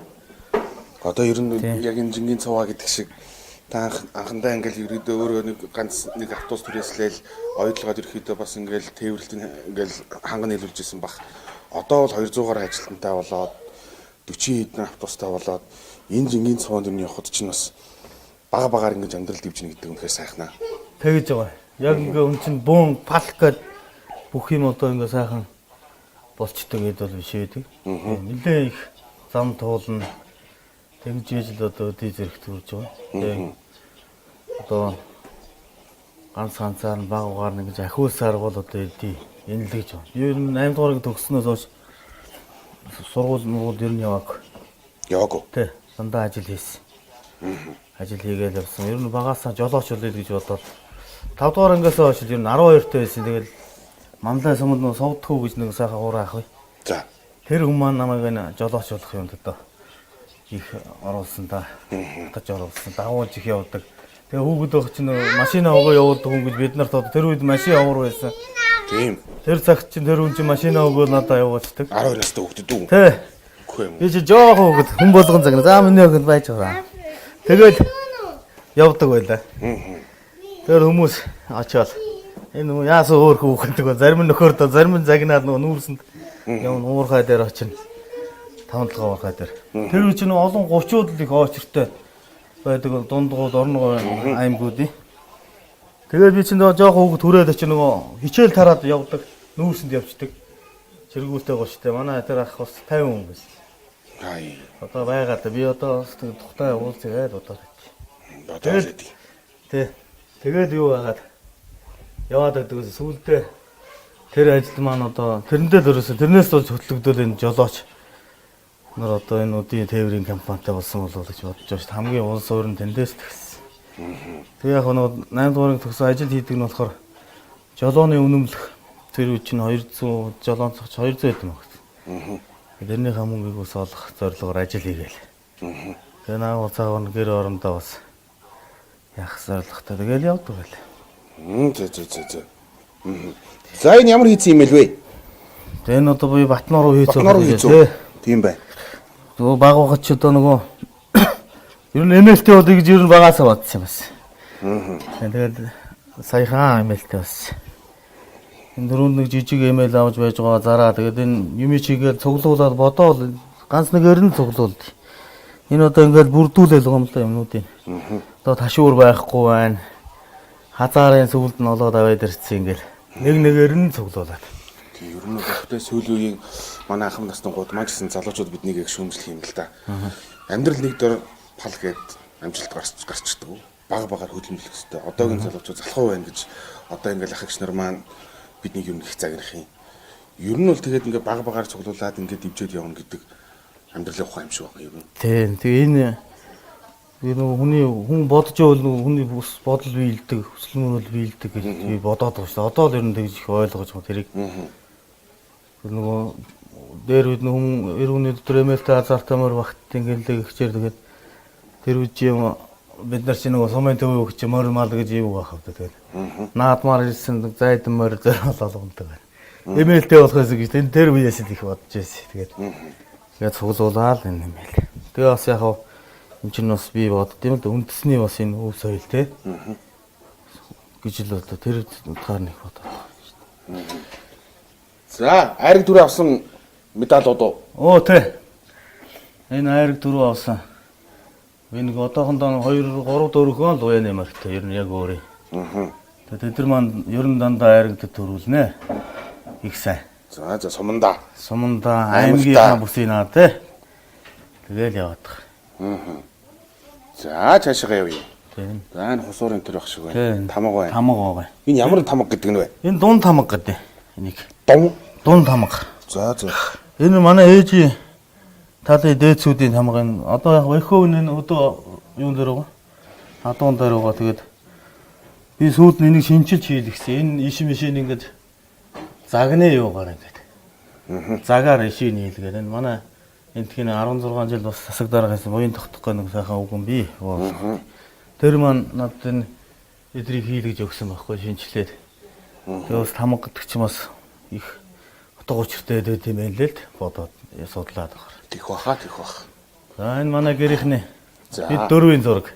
Одоо ер нь яг энэ жингийн цуваа гэдэг шиг та анхандаа ингээл ерөөдөө өөрөө нэг ганц нэг автобус түрээслээл оюутлогод ерөөхдөө бас ингээл тээвэрлэлтийн ингээл ханган нийлүүлж исэн бах. Одоо бол 200 гаруй ажилтнтай болоод 40 хэдэн автобустай болоод энэ жингийн цуваанд ер нь явхад чинь бас бага багаар ингэж амьдрал дэвжинэ гэдэг үнэхээр сайхнаа. тэгэж байгаа. Яг ингээ хүн чинь бөөн палк гэд бүх юм одоо ингээ сайхан болчдөг гэдээ бол биш байдаг. Нилээ их зам туулна. Тэгж ээж л одоо өдий зэрэгт хүрж байгаа. Тэгээ одоо ганц ганцаар нь баг угаар нь ингэж ахиулсаар бол одоо өдий энэлгэж байна. Ер нь 8 дугаарыг төгссөнөөс хойш сургууль мургуул ер нь яваагүй. Яваагүй. Тэ, дандаа ажил хийсэн. Ажил хийгээл явсан. Ер нь багасаа жолооч болъё гэж бодоод 5 дугаар ангиас хойш ер нь 12 таа байсан. Тэгэл манлай сумд нөө сувдахгүй гэж нэг сайхан ураа ах бай. За. Тэр хүн маань намайг энэ жолооч болох юмд одоо их оруулсан та. Татаж оруулсан. Дагуулж их явдаг. Тэгээ хүүхэд байх чинь нөгөө машина авгаа явуулдаг хүн гэж бид нарт одоо тэр үед машин авар байсан. Тийм. Тэр цагт чинь тэр хүн чинь машина өгөөл надад явуулчихдаг. 12 настай хүүхдэд үү? Тэ. Үгүй юм. Би чи жоохон хүүхэд хүн болгон загна. За миний охин байж байгаа. Тэгэл явдаг байлаа. Тэр хүмүүс очиод энэ нөгөө яасан өөр хүүхэд вэ? Зарим нь нөхөр доо, зарим нь загнаад нөгөө нүүрсэнд явна уурхай дээр очино. Таван толгой уурхай дээр. Тэр үе чинь нөгөө олон 30-ууд л их очиртой байдаг дундгууд орногоо аймагуудын. Тэгээд би чинь нөгөө жоохон хүүхэд хүрээд очи нөгөө хичээл тараад явдаг, нүүрсэнд явцдаг. Чиргүүлтэй гоштой. Манай тэр ах бас 50 хүн байсан. Хай. Одоо байгаа да. Би одоо бас тэг тухтай уулзъя бодоод байт. Бодоод идэв. Тэ. Тэгээд юу байгаад яваад байдаг ус сүулдэ тэр ажил маань одоо тэрэндээ л өрөөсөн. Тэрнээс болж хөтлөгдөөл энэ жолооч нар одоо энэ удын тээврийн компанитай болсон болов уу гэж бодож байна шүү дээ. Хамгийн уул суурь нь тэндээс тэгсэн. Тэгээ яг нөгөө 8 дугаарыг төгсөн ажил хийдэг нь болохоор жолооны үнэмлэх тэр үе чинь 200 жолоон цогч 200 хэдэн багт. Тэрнийхээ мөнгийг ус олох зорилгоор ажил хийгээл. Тэгээ наагур цаагаар нь гэр орондоо бас яах зорилготой тэгэл явдаг байл. Зөө зөө зөө зөө. За энэ ямар хийцэн юм элвэ? Тэгээ энэ одоо буюу Батнор руу хийцүү. Батнор руу хийцүү. Тийм байна. Нөгөө баг багч одоо нөгөө ер нь MLT болъё гэж ер нь багаасаа бодсон юм бас. Тэгээд саяхан MLT бас. Энэ дөрөв нэг жижиг ML авч байж байгаа зараа. Тэгээд энэ юм чигээл цуглуулад бодоол ганц нэгээр нь цуглуулд. Энэ одоо ингээд бүрдүүлэл байгаа юм л да юмнуудын. Одоо ташуур байхгүй байна. Хазаарын сүлд нь олоод аваад ирсэн ингээл нэг нэгээр нь цуглуулад. Тийм ер нь бол хөтэ сүүлийн үеийн манай анхам насны гууд маань гэсэн залуучууд биднийг их шүүмжлэх юм л да. Амьдрал нэг дор пал гээд амжилт гарч гарчдаг. Баг багаар хөдөлмөрлөх хэрэгтэй. Одоогийн залуучууд залхуу байна гэж одоо ингээл ах эгч нар маань биднийг ер нь их загнах юм. Ер нь бол тэгээд ингээ баг багаар цуглуулад ингээ дивжээд явна гэдэг амьдралын ухаан юм шиг байна ер нь. Тийм. Тэгээ энэ нөгөө хүний хүн бодож байвал нөгөө хүний бүс бодол биелдэг, хүсэл мөрөл биелдэг гэж би бодоод байгаа шүү дээ. Одоо л ер нь тэгж их ойлгож байгаа тэрийг. Тэр нөгөө дээр үед хүн эр хүний дотор эмээлтэй азартай мөр багт ингээл ихчээр тэгээд тэр үед юм бид нар чи нөгөө сумын төв өгч морь мал гэж юу байх вэ тэгээд. Наадмаар ирсэн зайдан морь зөр болгодог байна. Эмээлтэй болохоос гэж энэ тэр үеэс л их бодож байсан. Тэгээд тэгээд цуглуулаад энэ юм байл. Тэгээ бас яг хав энэ чинь бас би бодд юм л да үндэсний бас энэ өв соёл те. Гэж л одоо тэр утгаар нэг бодоод байгаа юм шүү дээ. За айраг дүрээ авсан медалууд уу? Оо те. Энэ айраг дөрөв авсан. Би нэг одоохондоо 2 3 4 л уян ямартай ер нь яг өөрөө. Аа. Тэгээд тэд нар маань ер нь дандаа айрагдад төрүүлнэ. Их сайн. За за суманда. Суманда Аймагта. аймгийнхаа бүсийг наа те. Тэгэл яваад байгаа. За цаашгаа явъя. Тийм. За энэ хусуурын төр ах шиг байна. Тийм. Тамга байна. Тамга байгаа. Энэ ямар тамга гэдэг нь вэ? Энэ дун тамга гэдэг. Энийг. Дун. Дун тамга. За за. Энэ манай ээжийн талын дээдсүүдийн тамга энэ одоо яг эхөө энэ өдөө юун дээр байгаа? Адуун дээр байгаа. Тэгээд би сүүлд нь энийг шинчилж хийлгэсэн. Энэ иш мишийн ингээд загны юугаар ингээд. Загаар ишийг хийлгээд энэ манай энтхийн 16 жил бас засаг дарга хийсэн буян тогтохгүй нэг сайхан үгэн би. Тэр маань надад энэ эдрийг хийлгэж өгсөн байхгүй шинчлээд. Тэгээ бас тамга гэдэг чинь бас их утга учиртай байдаг юм байна лээ л бодоод судлаад байгаа. Тэх баха тэх бах. За энэ манай гэрийнхний За. бид дөрвийн зураг.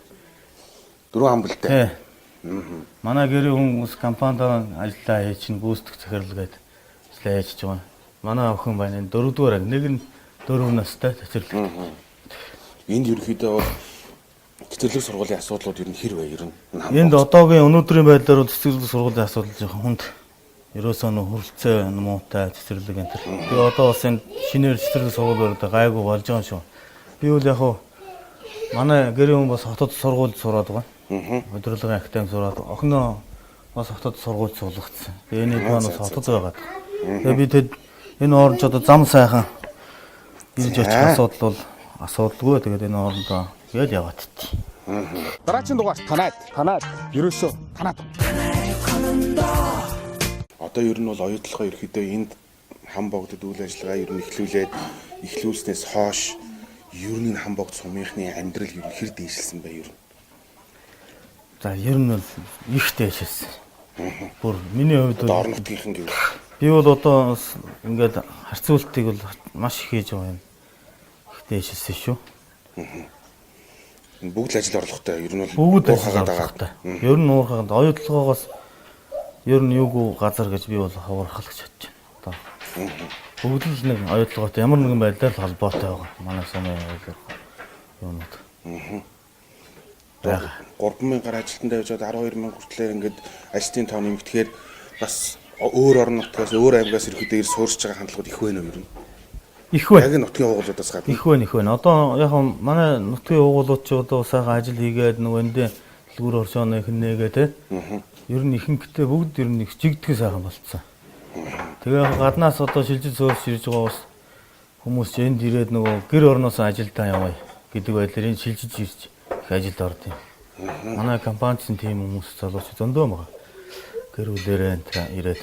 Дөрвөн хамбалтай. Тий. Манай гэрийн хүмүүс компанид ажиллаа хийж чинь гүйцэтгэх захирал гээд ажиллаа хийж байгаа. Манай охин байна энэ дөрөвдүгээр анги. Нэг нь дөрөв настай цэцэрлэг. Энд ерөөхдөө бол цэцэрлэг сургуулийн асуудлууд ер нь хэр вэ ер нь? Энд одоогийн өнөөдрийн байдлаар бол цэцэрлэг сургуулийн асуудал жоохон хүнд. Ерөөсөө нөх хөрөлцөө муутай цэцэрлэг энэ төр. Тэгээ одоо бас энэ шинээр цэцэрлэг сургууль бариад гайгүй болж байгаа юм шүү. Би бол яг хуу манай гэрийн хүн бас хотод сургуульд сураад байгаа. Удирдлагын академи сураад охиноо бас хотод сургуульд суулгацсан. Тэгээ энэ хэд маань бас хотод байгаад. Тэгээ би тэд энэ хооронд ч одоо зам сайхан ирж очих асуудал бол асуудалгүй. Тэгээд энэ хоорондоо тэгэл яваад тээ. Дараагийн дугаар танаад. Танаад. Ерөөсөө танаад. Одоо ер нь бол оюутлогоо ерөөхдөө энд хам богдод үйл ажиллагаа ер нь эхлүүлээд эхлүүлснээс хойш ер нь энэ хам богд сумынхны амьдрал ер нь хэр дээшилсэн бэ ер нь? За ер нь бол их дээшилсэн. Бүр миний хувьд Одоо бол орон нутгийнхан гэвэл би бол одоо бас ингээд харьцуултыг бол маш их хийж байгаа юм. Их дээшилсэн шүү. бүгд л ажил орлоготой ер нь бол Бүгд ажил уурхагаад байгаа. орлоготой. Ер нь уурхаганд оюутлогоогоос ер нь юугүй газар гэж би бол ховорхолж чадж байна. Одоо бүгд л нэг оюутлогоотой ямар нэгэн байдлаар л холбоотой байгаа. Манай сумын юунууд. Одоо 3000 гаруй ажилтнтай байж байгаад 12000 хүртлээр ингээд ажилтны тоо нэмэгдэхээр бас өөр орон нутгаас өөр аймгаас ирэхэд ир суурьж байгаа хандлагууд их байна уу ер нь? Их байна. Яг энэ нутгийн уугуулуудаас гадна. Их байна, их байна. Одоо яг нь манай нутгийн уугуулууд ч одоо сайхан ажил хийгээд нөгөө эндээ дэлгүүр оршооно их нээгээ те. Ер нь ихэнхдээ бүгд ер нь их жигдхэн сайхан болцсон. Тэгээ яг гаднаас одоо шилжиж сөөрч ирж байгаа бас хүмүүс ч энд ирээд нөгөө гэр орноос ажилдаа явъя гэдэг байдлаар энэ шилжиж ирж их ажилд орд юм. Манай компанид ч тийм хүмүүс залууч зөндөө байгаа. Гэр бүлээрээ энэ тэр ирээд.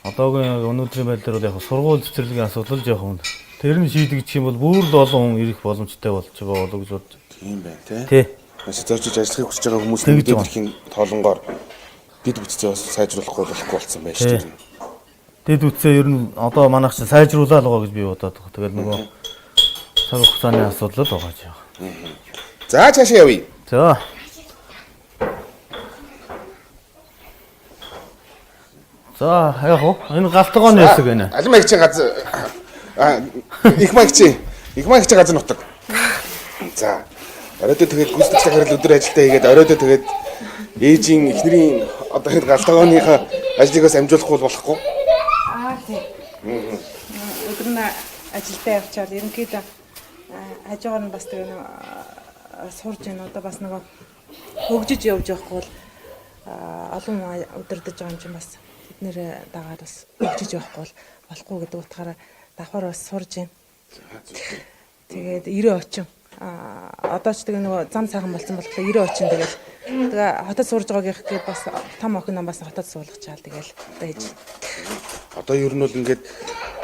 Одоогийн өнөөдрийн байдлаар бол яг сургууль цэцэрлэгийн асуудал л жоохон. Тэр нь шийдэгдэх юм бол бүр л олон хүн ирэх боломжтой болж байгаа болов гэж бодож. Тийм байна тий. Тий. Маш зоржиж ажиллахыг хүсэж байгаа хүмүүс Тэгж нь байгаа. дэлхийн тоолонгоор дэд бүтцээ бас сайжруулахгүй болохгүй болсон байна шүү дээ. Дэд үтсээ ер нь одоо манайх чинь сайжруулаад байгаа гэж би бодоод байгаа. Тэгэл нөгөө цаг хугацааны асуудал л байгаа ч яа. За цаашаа явъя. За. За яг уу энэ галтгооны хэсэг байна. Алин маягчийн газар а их маягчийн их маягчийн газар нутаг. За. Оройдоо тэгээд гүйцэтгэх захирал өдөр ажилдаа хийгээд оройдоо тэгээд ээжийн эхнэрийн одоо хэд галтгооныхаа ажлыг бас амжуулахгүй болохгүй. Аа тий. Өдөр нь ажилдаа явчаал ерөнхийдөө хажуугаар нь бас тэгээ нэг сурж байна одоо бас нөгөө хөгжиж явж явахгүй бол олон хүн удирдах байгаа юм чинь бас тэд нэр дагаад бас хөгжиж явахгүй бол болохгүй гэдэг утгаараа давхар бас сурж байна. Тэгээд 90 очин одоо ч тэгээ нөгөө зам сайхан болсон болохоор 90 очин тэгэл тэгээ хотод сурж байгаагийнх гээд бас том охин нам бас хотод суулгачаал тэгэл байж. Одоо ер нь бол ингээд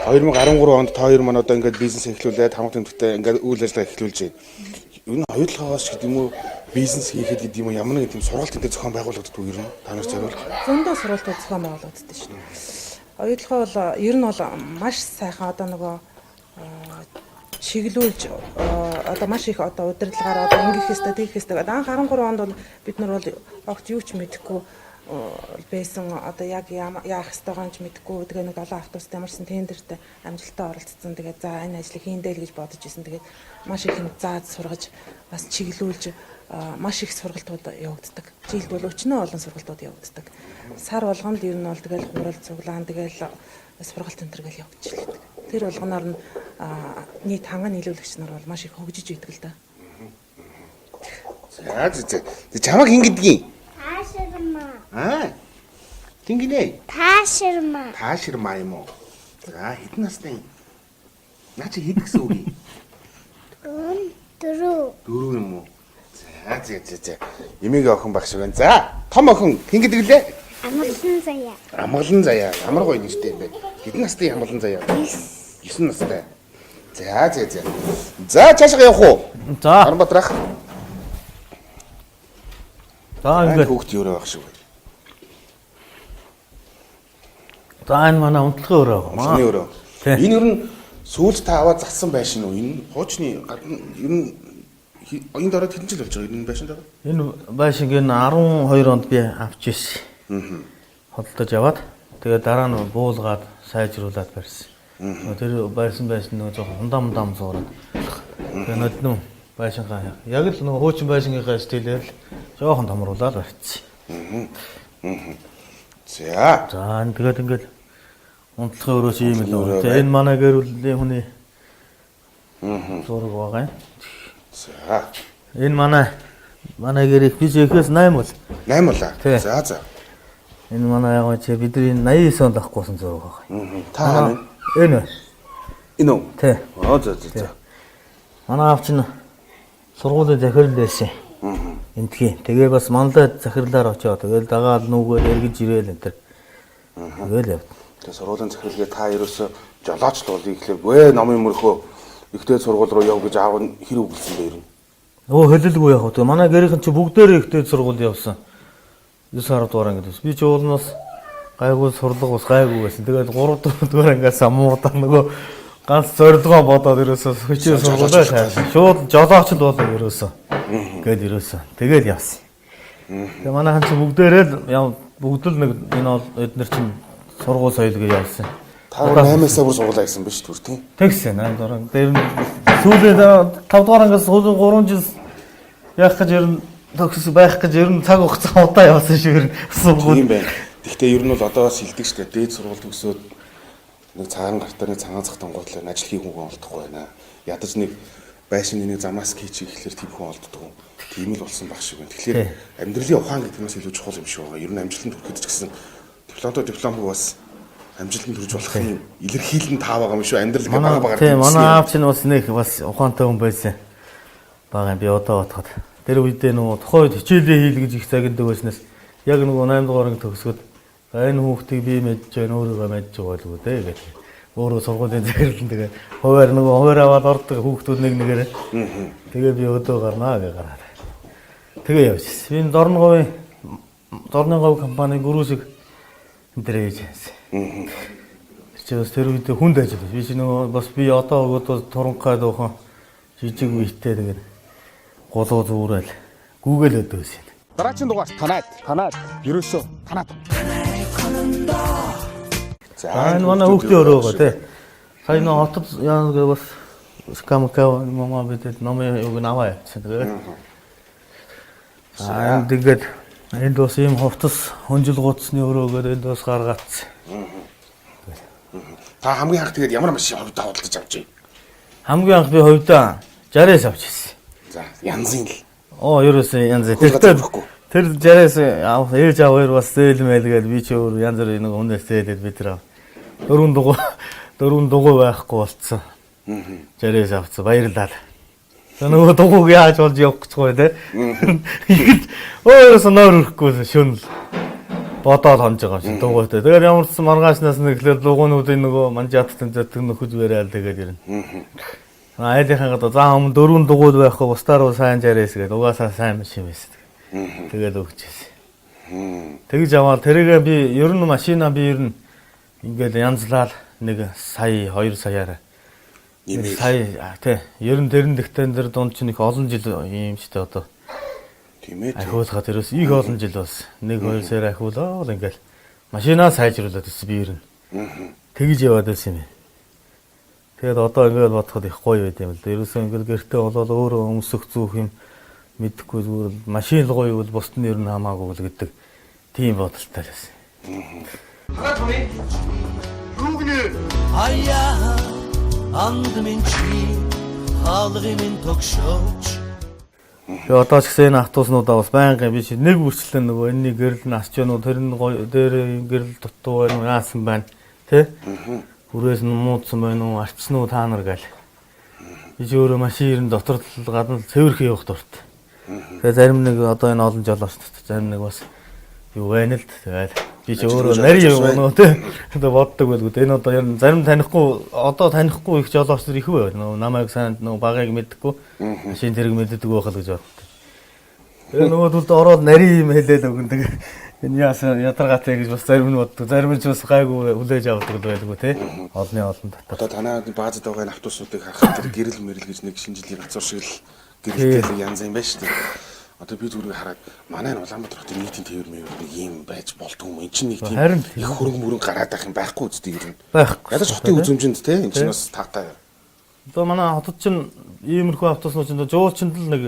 2013 онд та хоёр маань одоо ингээд бизнес эхлүүлээд хамаг тэмдэгтээ ингээд үйл ажиллагаа эхлүүлж байна. Ер нь хоёулахаас гэдэг юм уу бизнес хийхэд гэдэг юм уу ямар нэгэн тийм сургалт энэ төр зохион байгуулагддаг ер нь та нар зориулах. Зөндөө сургалтууд зохион байгуулагддаг шүү дээ. Оюутлогоо бол ер нь бол маш сайхан одоо нөгөө чиглүүлж одоо маш их одоо удирдлагаар одоо ингэх ёстой тэгэх ёстой гэдэг. Анх 13 онд бол бид нар бол огт юу ч мэдэхгүй байсан одоо яг яах ёстойгоо ч мэдэхгүй тэгээ нэг 7 автобуст ямарсан тендерт амжилттай оролцсон. Тэгээ за энэ ажлыг хийндэ л гэж бодож исэн. Тэгээд маш их юм зааж сургаж бас чиглүүлж маш их сургалтууд явагддаг. Жилд бол өчнөө олон сургалтууд явагддаг. Сар болгоно л ер нь бол тэгэл хурал цуглаан тэгэл сургалт энэ төр гэл явагдчихлээ. Тэр болгоноор нь нийт ханган нийлүүлэгч нар бол маш их хөгжиж идэг л да. За за. Чамаг хин гэдгийг? Тааширма. Аа. Тэнгинэ. Тааширма. Тааширмаа юм уу? За хэдэн настай юм? Наа чи хэд гэсэн үг юм? 4. 4 юм уу? За за за за. Эмээг охин багш байна. За том охин хэн гэдэг лээ? Амгалан заяа. Амгалан заяа. Ямар гоё нэртэй юм бэ? Хэдэн настай амгалан заяа? 9 настай. За за за. За цаашаа явах уу? За. Аранбатрах. За Энэ ингээд хүүхд өөрөө байх шиг байна. за энэ манай унтлагын өрөө. Унтлагын өрөө. Тий. Энэ ер нь сүүлд та аваад зассан байшин уу? Энэ хуучны гадна ер нь энд ороод хэдэн жил болж байгаа? Энэ байшинд ороод? Энэ байшинг энэ 12 онд би авч ирсэн. Худалдаж аваад тэгээ дараа нь буулгаад сайжруулад барьсан. Тэр барьсан байшин нөгөө жоохон хундаам мундаам зуураад. Тэгээ нодноо байшингаа яг л нөгөө хуучин байшингийнхаа стилээр л жоохон томруулаад барьсан. За. За энэ тэгээд ингээд унтлагын өрөөс ийм л Унтлагын өрөө үү. За энэ манай гэр бүлийн хүний зураг байгаа юм. За. Энэ манай гэр их би ихээс 8 бол. 8 болаа. Тий. За за. Энэ манай яг чи бидний 89 онд авахгүйсэн зураг байгаа. Та хаана? Энэ үү? Энэ үү? Тий. Аа за за за. Манай аав чинь сургуулийн захирал байсан. Энтхийн. Тэгээ бас манлай захирлаар очиод тэгэл дагаал нүгээр эргэж ирээл энэ төр. Тэгэл явд. Тэгээ сургуулийн захиралгээ та ерөөсө жолооч л болъё гэхлээр гүй номын мөрхөө ихтэй сургууль руу яв гэж аав нь хэр үгэлсэн бэ ер нь? Өө хөлөлгүй яг хөө. Манай гэрийнхэн чи бүгдээрээ ихтэй сургууль явсан. 9 10 дугаар ангид байсан. Би ч уулнаас гайгүй сурлага бас гайгүй байсан. Тэгэл 3 4 дугаар ангиас амуудаа нөгөө ганц зорилгоо бодоод ерөөсөө хичээл сургуулаа шаасан. Шууд жолооч л болоо ерөөсөө. Тэгэл ерөөсөө. Тэгэл явсан. Тэгээ манайхан чи бүгдээрээ л яв бүгд л нэг энэ бол эднэр чинь сургууль соёл гэж явсан. Та 8-аас бүр сургуулаа хийсэн биш түр тийм. Тэгсэн 8 дугаар анги. Тэр нь сүүлийн 5 дугаар ангиас сүүлийн 3 жил яах гэж ер нь төгсөс байх гэж ер нь цаг хугацаа удаа явсан шиг ер нь сургууль. Тийм байна. Гэхдээ ер нь бол одоо бас хилдэг штэ. Дээд сургууль төгсөөд нэг цагаан гартаа нэг цагаан цах тонгоотлоо ажил хийх хүн олдохгүй байна. Ядаж нэг байшин нэг замаас хийчих гэхлээр тийм хүн олддог. Тийм л болсон байх шиг байна. Тэгэхээр амьдралын ухаан гэдэг нь бас илүү чухал юм шиг байгаа. Ер нь амжилтанд хүрэхэд ч гэсэн дипломтой дипломгүй бас амжилтанд хүрж болохын илэрхийлэл нь таа байгаа юм шүү. Амьдрал гэх бага багаар. Тийм, манай аав чинь бас нэг бас ухаантай хүн байсан. Бага юм би одоо бодоход. Тэр үедээ нөгөө тухайн үед хичээлээ хийл гэж их загнадаг байснаас яг нөгөө 8 дугаар анги төгсгöd За энэ хүүхдийг би мэдж байна, өөрийгөө мэдж байгаа болов уу дээ гэх. Өөрөө сургуулийн захирал нь тэгээ хуваар нөгөө хуваар аваад ордог хүүхдүүд нэг нэгээрээ. Тэгээ би өдөө гарнаа гэж гараад. Тэгээ явчихсан. Би Дорны говь компани гүрүүсэг энэ төр хийж байсан. Тэр чинь бас тэр үед хүнд ажил. Би чи нөгөө бас би одоо өгөөд туранхай дуухан жижиг үетэй тэгээд гулуу зүурэл гүгэл өдөө байсан. Дараагийн дугаар танаад ерөөсөө танаад. За Аа энэ манай хүүхдийн өрөө байгаа тий. Сая нөгөө хотод яа гэ бас скамка мама бидэд номын юг нь аваа явчихсан. Тэгээд аа энд ингээд энд бас ийм хувцас хөнжил гуцсны өрөө гэдэг энд бас гаргаацсан. Та хамгийн анх тэгээд ямар машин хувьдаа худалдаж авч вэ? Хамгийн анх би хувьдаа 60-аас авч ирсэн. За янзын л. Оо ерөөсөн янз Хөл газар өгөхгүй. Тэр 60-аас авах ээж аав хоёр бас зээл мэл гээд би чи өөр янз бүрийн нэг хүнээс зээлээд бид нар ав. Дөрвөн дугуй байхгүй болцсон. 60-аас авцсан баярлалаа. За нөгөө дугуйг яаж болж явах гэж гоё те. Ихэд өөрөөсөө нойр өрөхгүй шөнө л бодоол хонж байгаа юм шиг дугуйтай. Тэгээд ямар ч сан маргаашнаас нэг л дугуйнуудын нөгөө манжааттай зэтг нөхөж барайл тэгээд ирнэ. Айлынхаа гадаа за өмнө дөрвөн дугуй байхгүй бусдаар уу сайн жарээс гээд угаасаа сайн машин байсан. Тэгээд өгч ирсэн. Тэгж аваад тэрийгээ би ер нь машина би ер нь ингээл янзлал нэг сая 2 саяараа Нэмээд. сая тий ер нь тэрэн дэхтэн тэр дунд чинь их олон жил юм штэ одоо Тийм ээ. ахиулахад ерөөс их олон жил бас 1 2 саяар ахиулаа л ингээл машинаа сайжруулад ирсэн би ер нь. Тэгж яваад байсан юм. Тэгээд одоо ингээд бодоход их гоё байд юм л да. Ерөөсөө ингээд гэртээ болоод өөрөө өмсөх зүүх юм мэдэхгүй зүгээр л машин л гоё бол бусд нь ер нь хамаагүй л гэдэг тийм бодолтой л байсан. Аяа анд минь чи хаалгын минь тогшооч. Тэгээ одоо ч гэсэн энэ автобуснуудаа бас байнгын биш нэг бүрчлэн нөгөө энэний гэрэл нь асч гэнүү тэр нь гоё дээр гэрэл дутуу байна уу яасан байна тэ хүрээс нь муудсан байна уу арчсан уу та нар гээл. Би ч өөрөө машин ерэн дотор л гадна л цэвэрхэн явах дуртай. Тэгээ зарим нэг одоо энэ олон жолооч зарим нэг бас юу байна л тэгэл би ч өөрөө нарийн юм нөө тэ одоо боддог байлгүй. Энэ одоо ер нь зарим танихгүй одоо танихгүй их жолооч нар их байв. Нөгөө намайг сайн нөгөө багыг мэддэггүй машин тэрэг мэддэг байх л гэж боддог. Тэгээ нөгөө төлд ороод нарийн юм хэлээл өгөн тэгээ энэ яасан ядаргаатай гэж бас зарим нь боддог. Зарим нь ч бас гайгүй хүлээж авдаг л байлгүй тэ олны олон дотор. Одоо танаа баазад байгаа энэ автобусуудыг харахад тэр гэрэл мэрэл гэж нэг шинэ жилийн газар шиг л гэрэлтэй л янз юм байна шүү дээ. Одоо би зүгээр хараад манай энэ Улаанбаатар хотын нийтийн тээвэр мэвэр нэг юм байж болдгүй юм. Энд чинь нэг тийм Харин их хөрөнгө мөрөнгө гараад байх юм байхгүй үстэй ер нь. Байхгүй. Ядаж хотын үзэмжинд те энэ чинь бас таатай. Одоо манай хотод чинь иймэрхүү автобуснууд чинь жуулчинд л нэг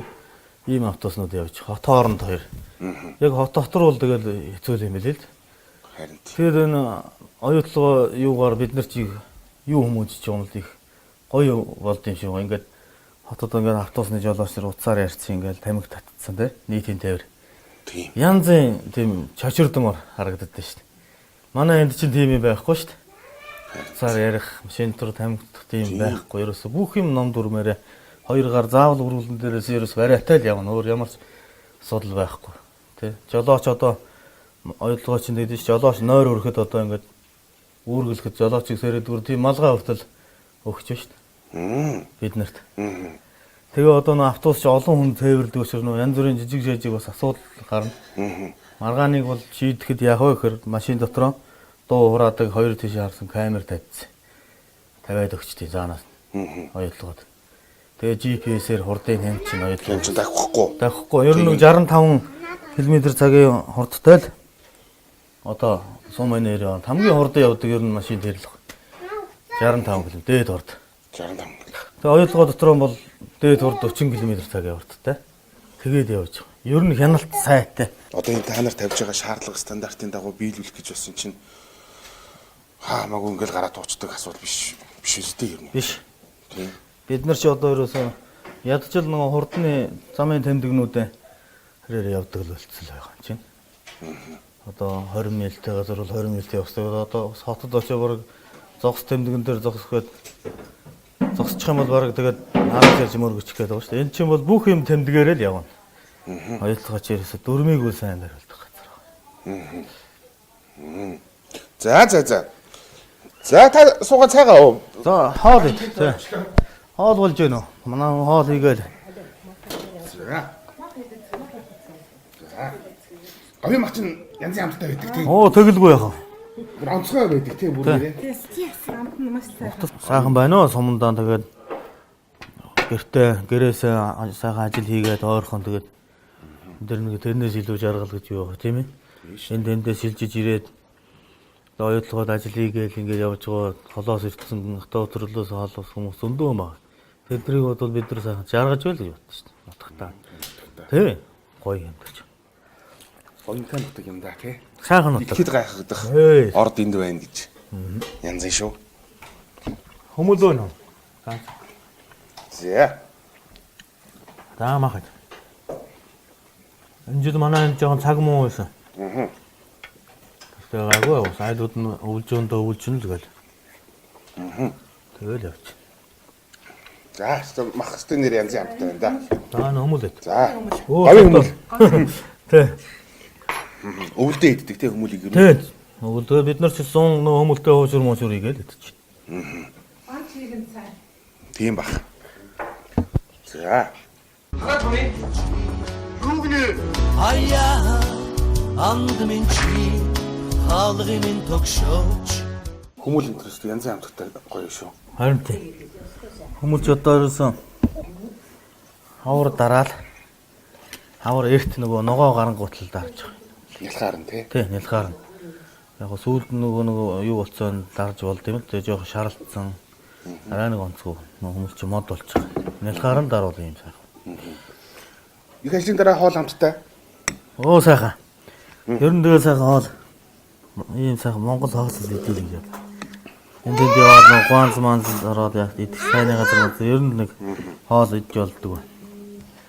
ийм автобуснууд явж хот хооронд хоёр. Яг хот дотор бол тэгэл хэцүү юм билээ л. Харин Тэгэхээр энэ оюутлогоо юугаар бид нар чи юу хүмүүжиж байгаа юм л их гоё болд юм шиг байна. Ингээд хотод ингээд автобусны жолооч нар утсаар ярьсан ингээд тамхи татцсан те нийтийн тээвэр. тийм. Янзын тийм чочирдмор харагддаг шүү дээ. Манай энд чинь тийм юм байхгүй шүү дээ. Утсаар ярих, машин дотор тамхи татах тийм байхгүй. Ерөөсө бүх юм ном дүрмээрээ хоёр гар заавал өрүүлэн дээрээс ерөөс бариатай л явна. Өөр ямар ч асуудал байхгүй. Тэ. Жолооч одоо оюутлогоо чинь гэдэг чинь жолооч нойр өрөхөд одоо ингээд үүргэлэхэд жолоочийг сэрээд бүр тийм малгай хүртэл өгч шүү дээ. Бид нарт. Тэгээ одоо нөө автобус чи олон хүн тээвэрлдэг учраас нөө янз бүрийн жижиг жижиг бас асуудал гарна. Маргааныг бол шийдэхэд яг вэ гэхээр машин дотроо дуу хураадаг хоёр тийш харсан камер тавьчихсан. Тавиад өгчтэй заанаас. Оюутлогод. Тэгээ GPS-ээр хурдын хямд чинь оюутлогод Энэ чинь давхгүй. Давхгүй. Ер нь 65 км цагийн хурдтай л одоо сум энер хамгийн хурдан явдаг ер нь машин тэр л 65 км дээд хурд. 65. Тэгээ оюутлогоо дотор нь бол дээд хурд 40 км цагийн хурдтай. Тэгээд явж байгаа. Ер нь хяналт сайтай. Одоо энэ та нар тавьж байгаа шаардлага стандартын дагуу биелүүлэх гэж болсон чинь хаамаагүй ингээл гараа туучдаг асуудал биш биш үстэй ер нь. Биш. Тийм. Бид нар чи одоо ерөөсөө ядчил нөгөө хурдны замын тэмдэгнүүдээ хэрээр явдаг л болцол байгаа юм чинь. Одоо 20 милтэй газар бол 20 милтэй явах хэрэгтэй. Одоо бас хотод очиж бараг зогс тэмдэгэн дээр зогсох гээд зогсчих юм бол бараг тэгээд наарч ярьж мөргөчих гээд байгаа шүү дээ. Энэ чинь бол бүх юм тэмдгээрээ л явна. Оюутлогоо чи ерөөсөө дөрмийг үл сайн бариулдаг газар байна. За за за. За та суугаа цайгаа уу. За хоол ид. Тий. Хоол болж байна уу? Манай хүн хоол хийгээл. За. За. Говийн мах чинь янзын амттай байдаг тийм. Оо тэгэлгүй яах вэ? Бүр онцгой байдаг тийм бүр нэрээ. Амт нь маш сайхан. Сайхан байна уу? Сумандаа тэгээд гэртээ гэрээсээ сайхан ажил хийгээд ойрхон тэгээд энэ нэг тэрнээс илүү жаргал гэж юу байх тийм ээ? Энд тэндээ шилжиж ирээд оюутлогод ажил хийгээл ингээд явж байгаа холоос ирсэн хатаа өдөрлөөс хоолоос хүмүүс зөндөө юм байна. Тэднийг бодвол бид нар сайхан жаргаж байл гэж бодсон шүү дээ. Утгатай. Тийм ээ? Гоё амьдарч. Гомтой нутаг юм да тий. Сайхан нутаг. Ихэд гайхагдах. Эй. Орд энд байна гэж. Янзын шүү. Хүмүүлөө нөө. За. За. За махад. Энэ жил манай энэ жоохон цаг муу байсан. Аа. Тэгээ гайгүй бас айлууд нь өвлжөөндөө өвлжин л гээл. Аа. Тэгэл явчих. За, өстө мах өстө нэр янзын амттай байна да. За нөмөл эд. За. Оо, Говийн хүмүүл. Тэ. Өвөлдөө иддэг тий хүмүүлийг ер нь. Тэ. Өвөлдөө бид нар ч сун нөө хүмүүлтэй хуушур муушур игээл идчих. Банч хийгэн цай. Тийм бах. За. Аяа анд минь чи хаалгын минь тогшооч Хүмүүл энэ төрөст янзын амттай гоё шүү. Харин тий. Хүмүүлч одоо ерөөсөн хавар дараал хавар эрт нөгөө ногоо гарангуут л дарж байгаа. Нялхаар нь тий. Тий, нялгаар нь. Яг гоо сүүлд нөгөө юу болцсон дарж болд юм л тэгээ жоох шаралтсан. Арай нэг онцгой нөгөө хүмүүс чи мод болчих. Нялгаар нь даруул юм сайхан. Их ажлын дараа хоол амттай. Оо сайхан. Ер нь тэгээ сайхан хоол ийм сайхан Монгол хоол л идэл гэж бод. Энд тэнд яваад нөгөө гуанз манз ороод яг идэх сайны газар маз ер нь нэг хоол идэж болдог.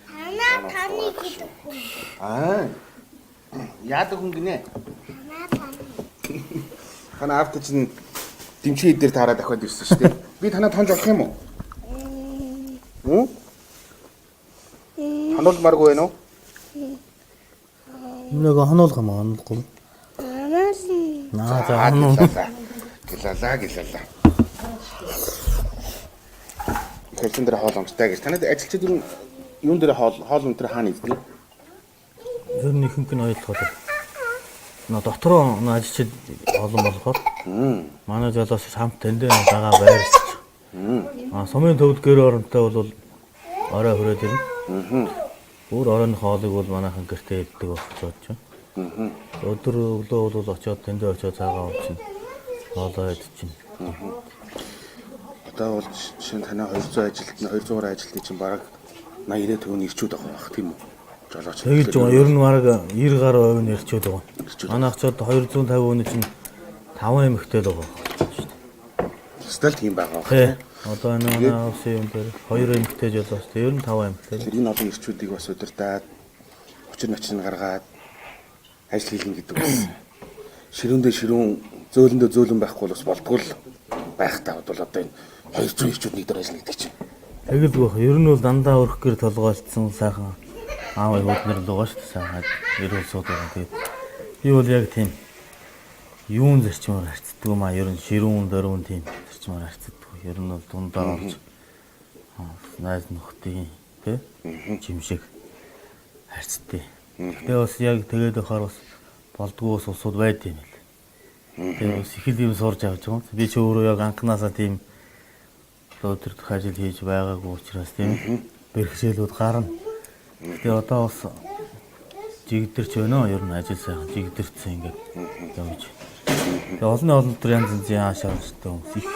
Танаа таны гэдэг хүн. Аа. Яадаг хүн гинэ? Танаа таны. Танаа авто чинь дэмчээ дээр таараа дахиад ирсэн шүү дээ. Би танаа тонж болох юм уу? Үн? Хонолмааргүй байна уу? Нөгөө хонуулах юм уу? Хонуулахгүй. Танаа Наа за Аа, хонуу. гэлалаа. Гэлалаа, гэлалаа. Их ажлын дээр хоол амттай гэж. Танад ажилчид ер нь юун дээр хоол хоол өнтер хаана иддэг? Ер нь ихэнх нь ойлгоход. Нөө дотроо нөө ажилчид олон болохоор манай жолоос хамт тэндээ дагаа байрлаж. Аа сумын төвд гэр оронтой бол орой хүрээд ирнэ. Бүр оройн хоолыг бол манайхан гэртээ иддэг байх гэж бодож байна. Өдөр өглөө бол очиод тэндээ очиод цаагаа уучна. Хоолоо идчихнэ. Одоо бол жишээ нь танай 200 ажилтны 200 гаруй ажилтны чинь бараг 80 90% нь ирчүүд байгаа байх тийм үү? Жолооч. Тэгэж байгаа. Ер нь бараг 90 гаруй хувь нь ирчүүд байгаа. Ирчүүд. Манайх ч одоо 250 хүний чинь 5 эмэгтэй л байгаа шүү дээ. Өстой л тийм байгаа байх. Тий. Одоо энэ манай офсын юм дээр хоёр эмэгтэй жолооч. Ер нь 5 эмэгтэй. Тэр энэ олон ирчүүдийг бас удирдаад учир начин гаргаад ажил хийлгэн гэдэг бас ширүүндээ ширүүн зөөлөндөө зөөлөн байхгүй бол бас болдгоо л байх та бол одоо энэ 200 ирчүүд нэг дээр ажиллана гэдэг чинь. Тэгэл гэх. Ер нь бол дандаа өрх гэр толгойлцсон сайхан аав эгүүд нар л байгаа шүү дээ. Сайхан эрүүл сууд байгаа. Тэгээд би бол яг тийм юун зарчмаар харцдаг юм аа. Ер нь ширүүн дөрвөн тийм зарчмаар харцдаг. Ер нь бол дундаа олж найз нөхдийн тий жимшиг харцдаг. Тэгээ бас яг тэгээд байхаар бас болдгоо бас усуд байд юм л. Тэгээ бас их л юм сурж авч байгаа юм. Би ч өөрөө яг анханасаа тийм одоо өдөр дэх ажил хийж байгаагүй учраас тийм бэрхшээлүүд гарна. Тэгээ одоо бас жигдэрч байна уу? Ер нь ажил сайхан жигдэрсэн ингээд явж. Тэгээ олон олон төр янз янзын ааш авчтай хүмүүс их.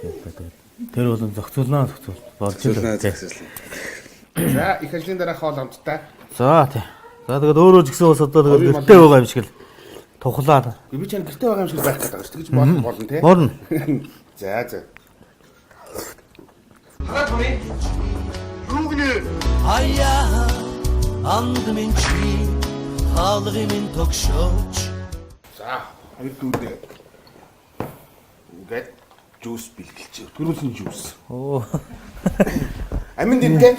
Тэгээд тэр болон зохицуулнаа зохицуул болж Зөөлнөө л тий. зөксөлнө. За их ажлын дараа хоол амттай. За тий. За тэгээд өөрөө ч гэсэн бас одоо тэгээд Овийн гэртээ байгаа юм шиг л тухлаад Би ч гэртээ байгаа юм шиг байх гэдэг байгаа шүү. Тэгж болно болно тий. борно. За за. Аяа анд минь чи хаалгын минь тогшооч За хоёр дүүдээ. Ингээд жуус бэлгэлж. Төрүүлсэн жуус. Оо. Амин дэнтэй.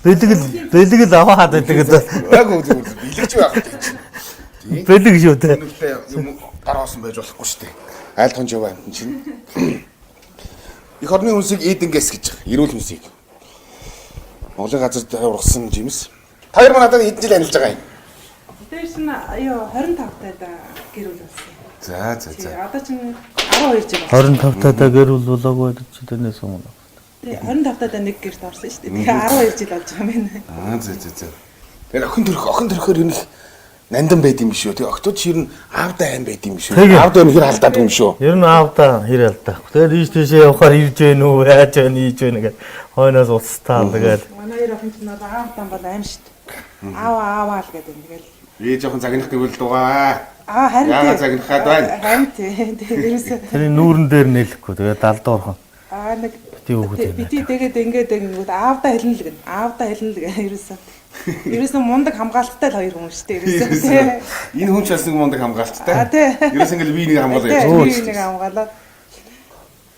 Бэлгэл бэлгэл аваад байдаг гэдэг. Яг үгүй бэлгэж байх гэж. Бэлэг шүү дээ. Өнөөдөр юм гар хоосон байж болохгүй шүү дээ. Айл тонж яваа амтэн чинь. Эх орны хүнсийг Эденгээс гэж байгаа. Эрүүл хүнсийг. Монголын газар ургасан жимс. Та хоёр маань надад хэдэн жил анилж байгаа юм? Тэр чинь юу 25 таад гэр бүл болсон. За за Тий, одоо чинь 12 жил болсон. 25 таа гэр бүл болоогүй гэдэг чи тэрнээс өмнө. Тий, 25 таад нэг гэрт орсон шүү дээ. Тэгэхээр 12 жил болж байгаа юм байна. Аа зэ зэ зэ. Тэр охин төрөхөөр ер нь их нандин байд юм биш үү? Тэгээ октод чи ер нь аавда айн байд юм биш үү? Тэгээ. Аавда ер нь хэр алдаадаг юм шүү. Ер нь аавда хэр алдаа. Тэгээд ийш тийшээ явахаар ирж гэнэ үү, яаж гэнэ, ийж гэнэ гэдэг хойноос уцтаал тэгээд Манай хоёр охин чинь бол аав дан бол аим шүү дээ. Аава ааваа л гэдэг юм. Тэгэл Ээ жоохон загнах гэвэл дугаа. аа харин тий. Яагаад загнах гад байна? Харин тий. Тэгээд ерөөсөө тэрний нүүрэн дээр нэлэхгүй тэгээд далдуурхан. аа нэг Бити хүүхэд юм бити тэгээд ингээд ингэнгүүт аавда хэлнэ л гэн. Аавда хэлнэ л гэн ерөөсөө. Ерөөсөө мундаг хамгаалттай л хоёр хүн шүү дээ. Ерөөсөө тий. Энэ хүн ч бас нэг мундаг хамгаалттай. Аа, тий. Ерөөс ингээл би нэг хамгаалаа Тий, явж. би нэг хамгаалаад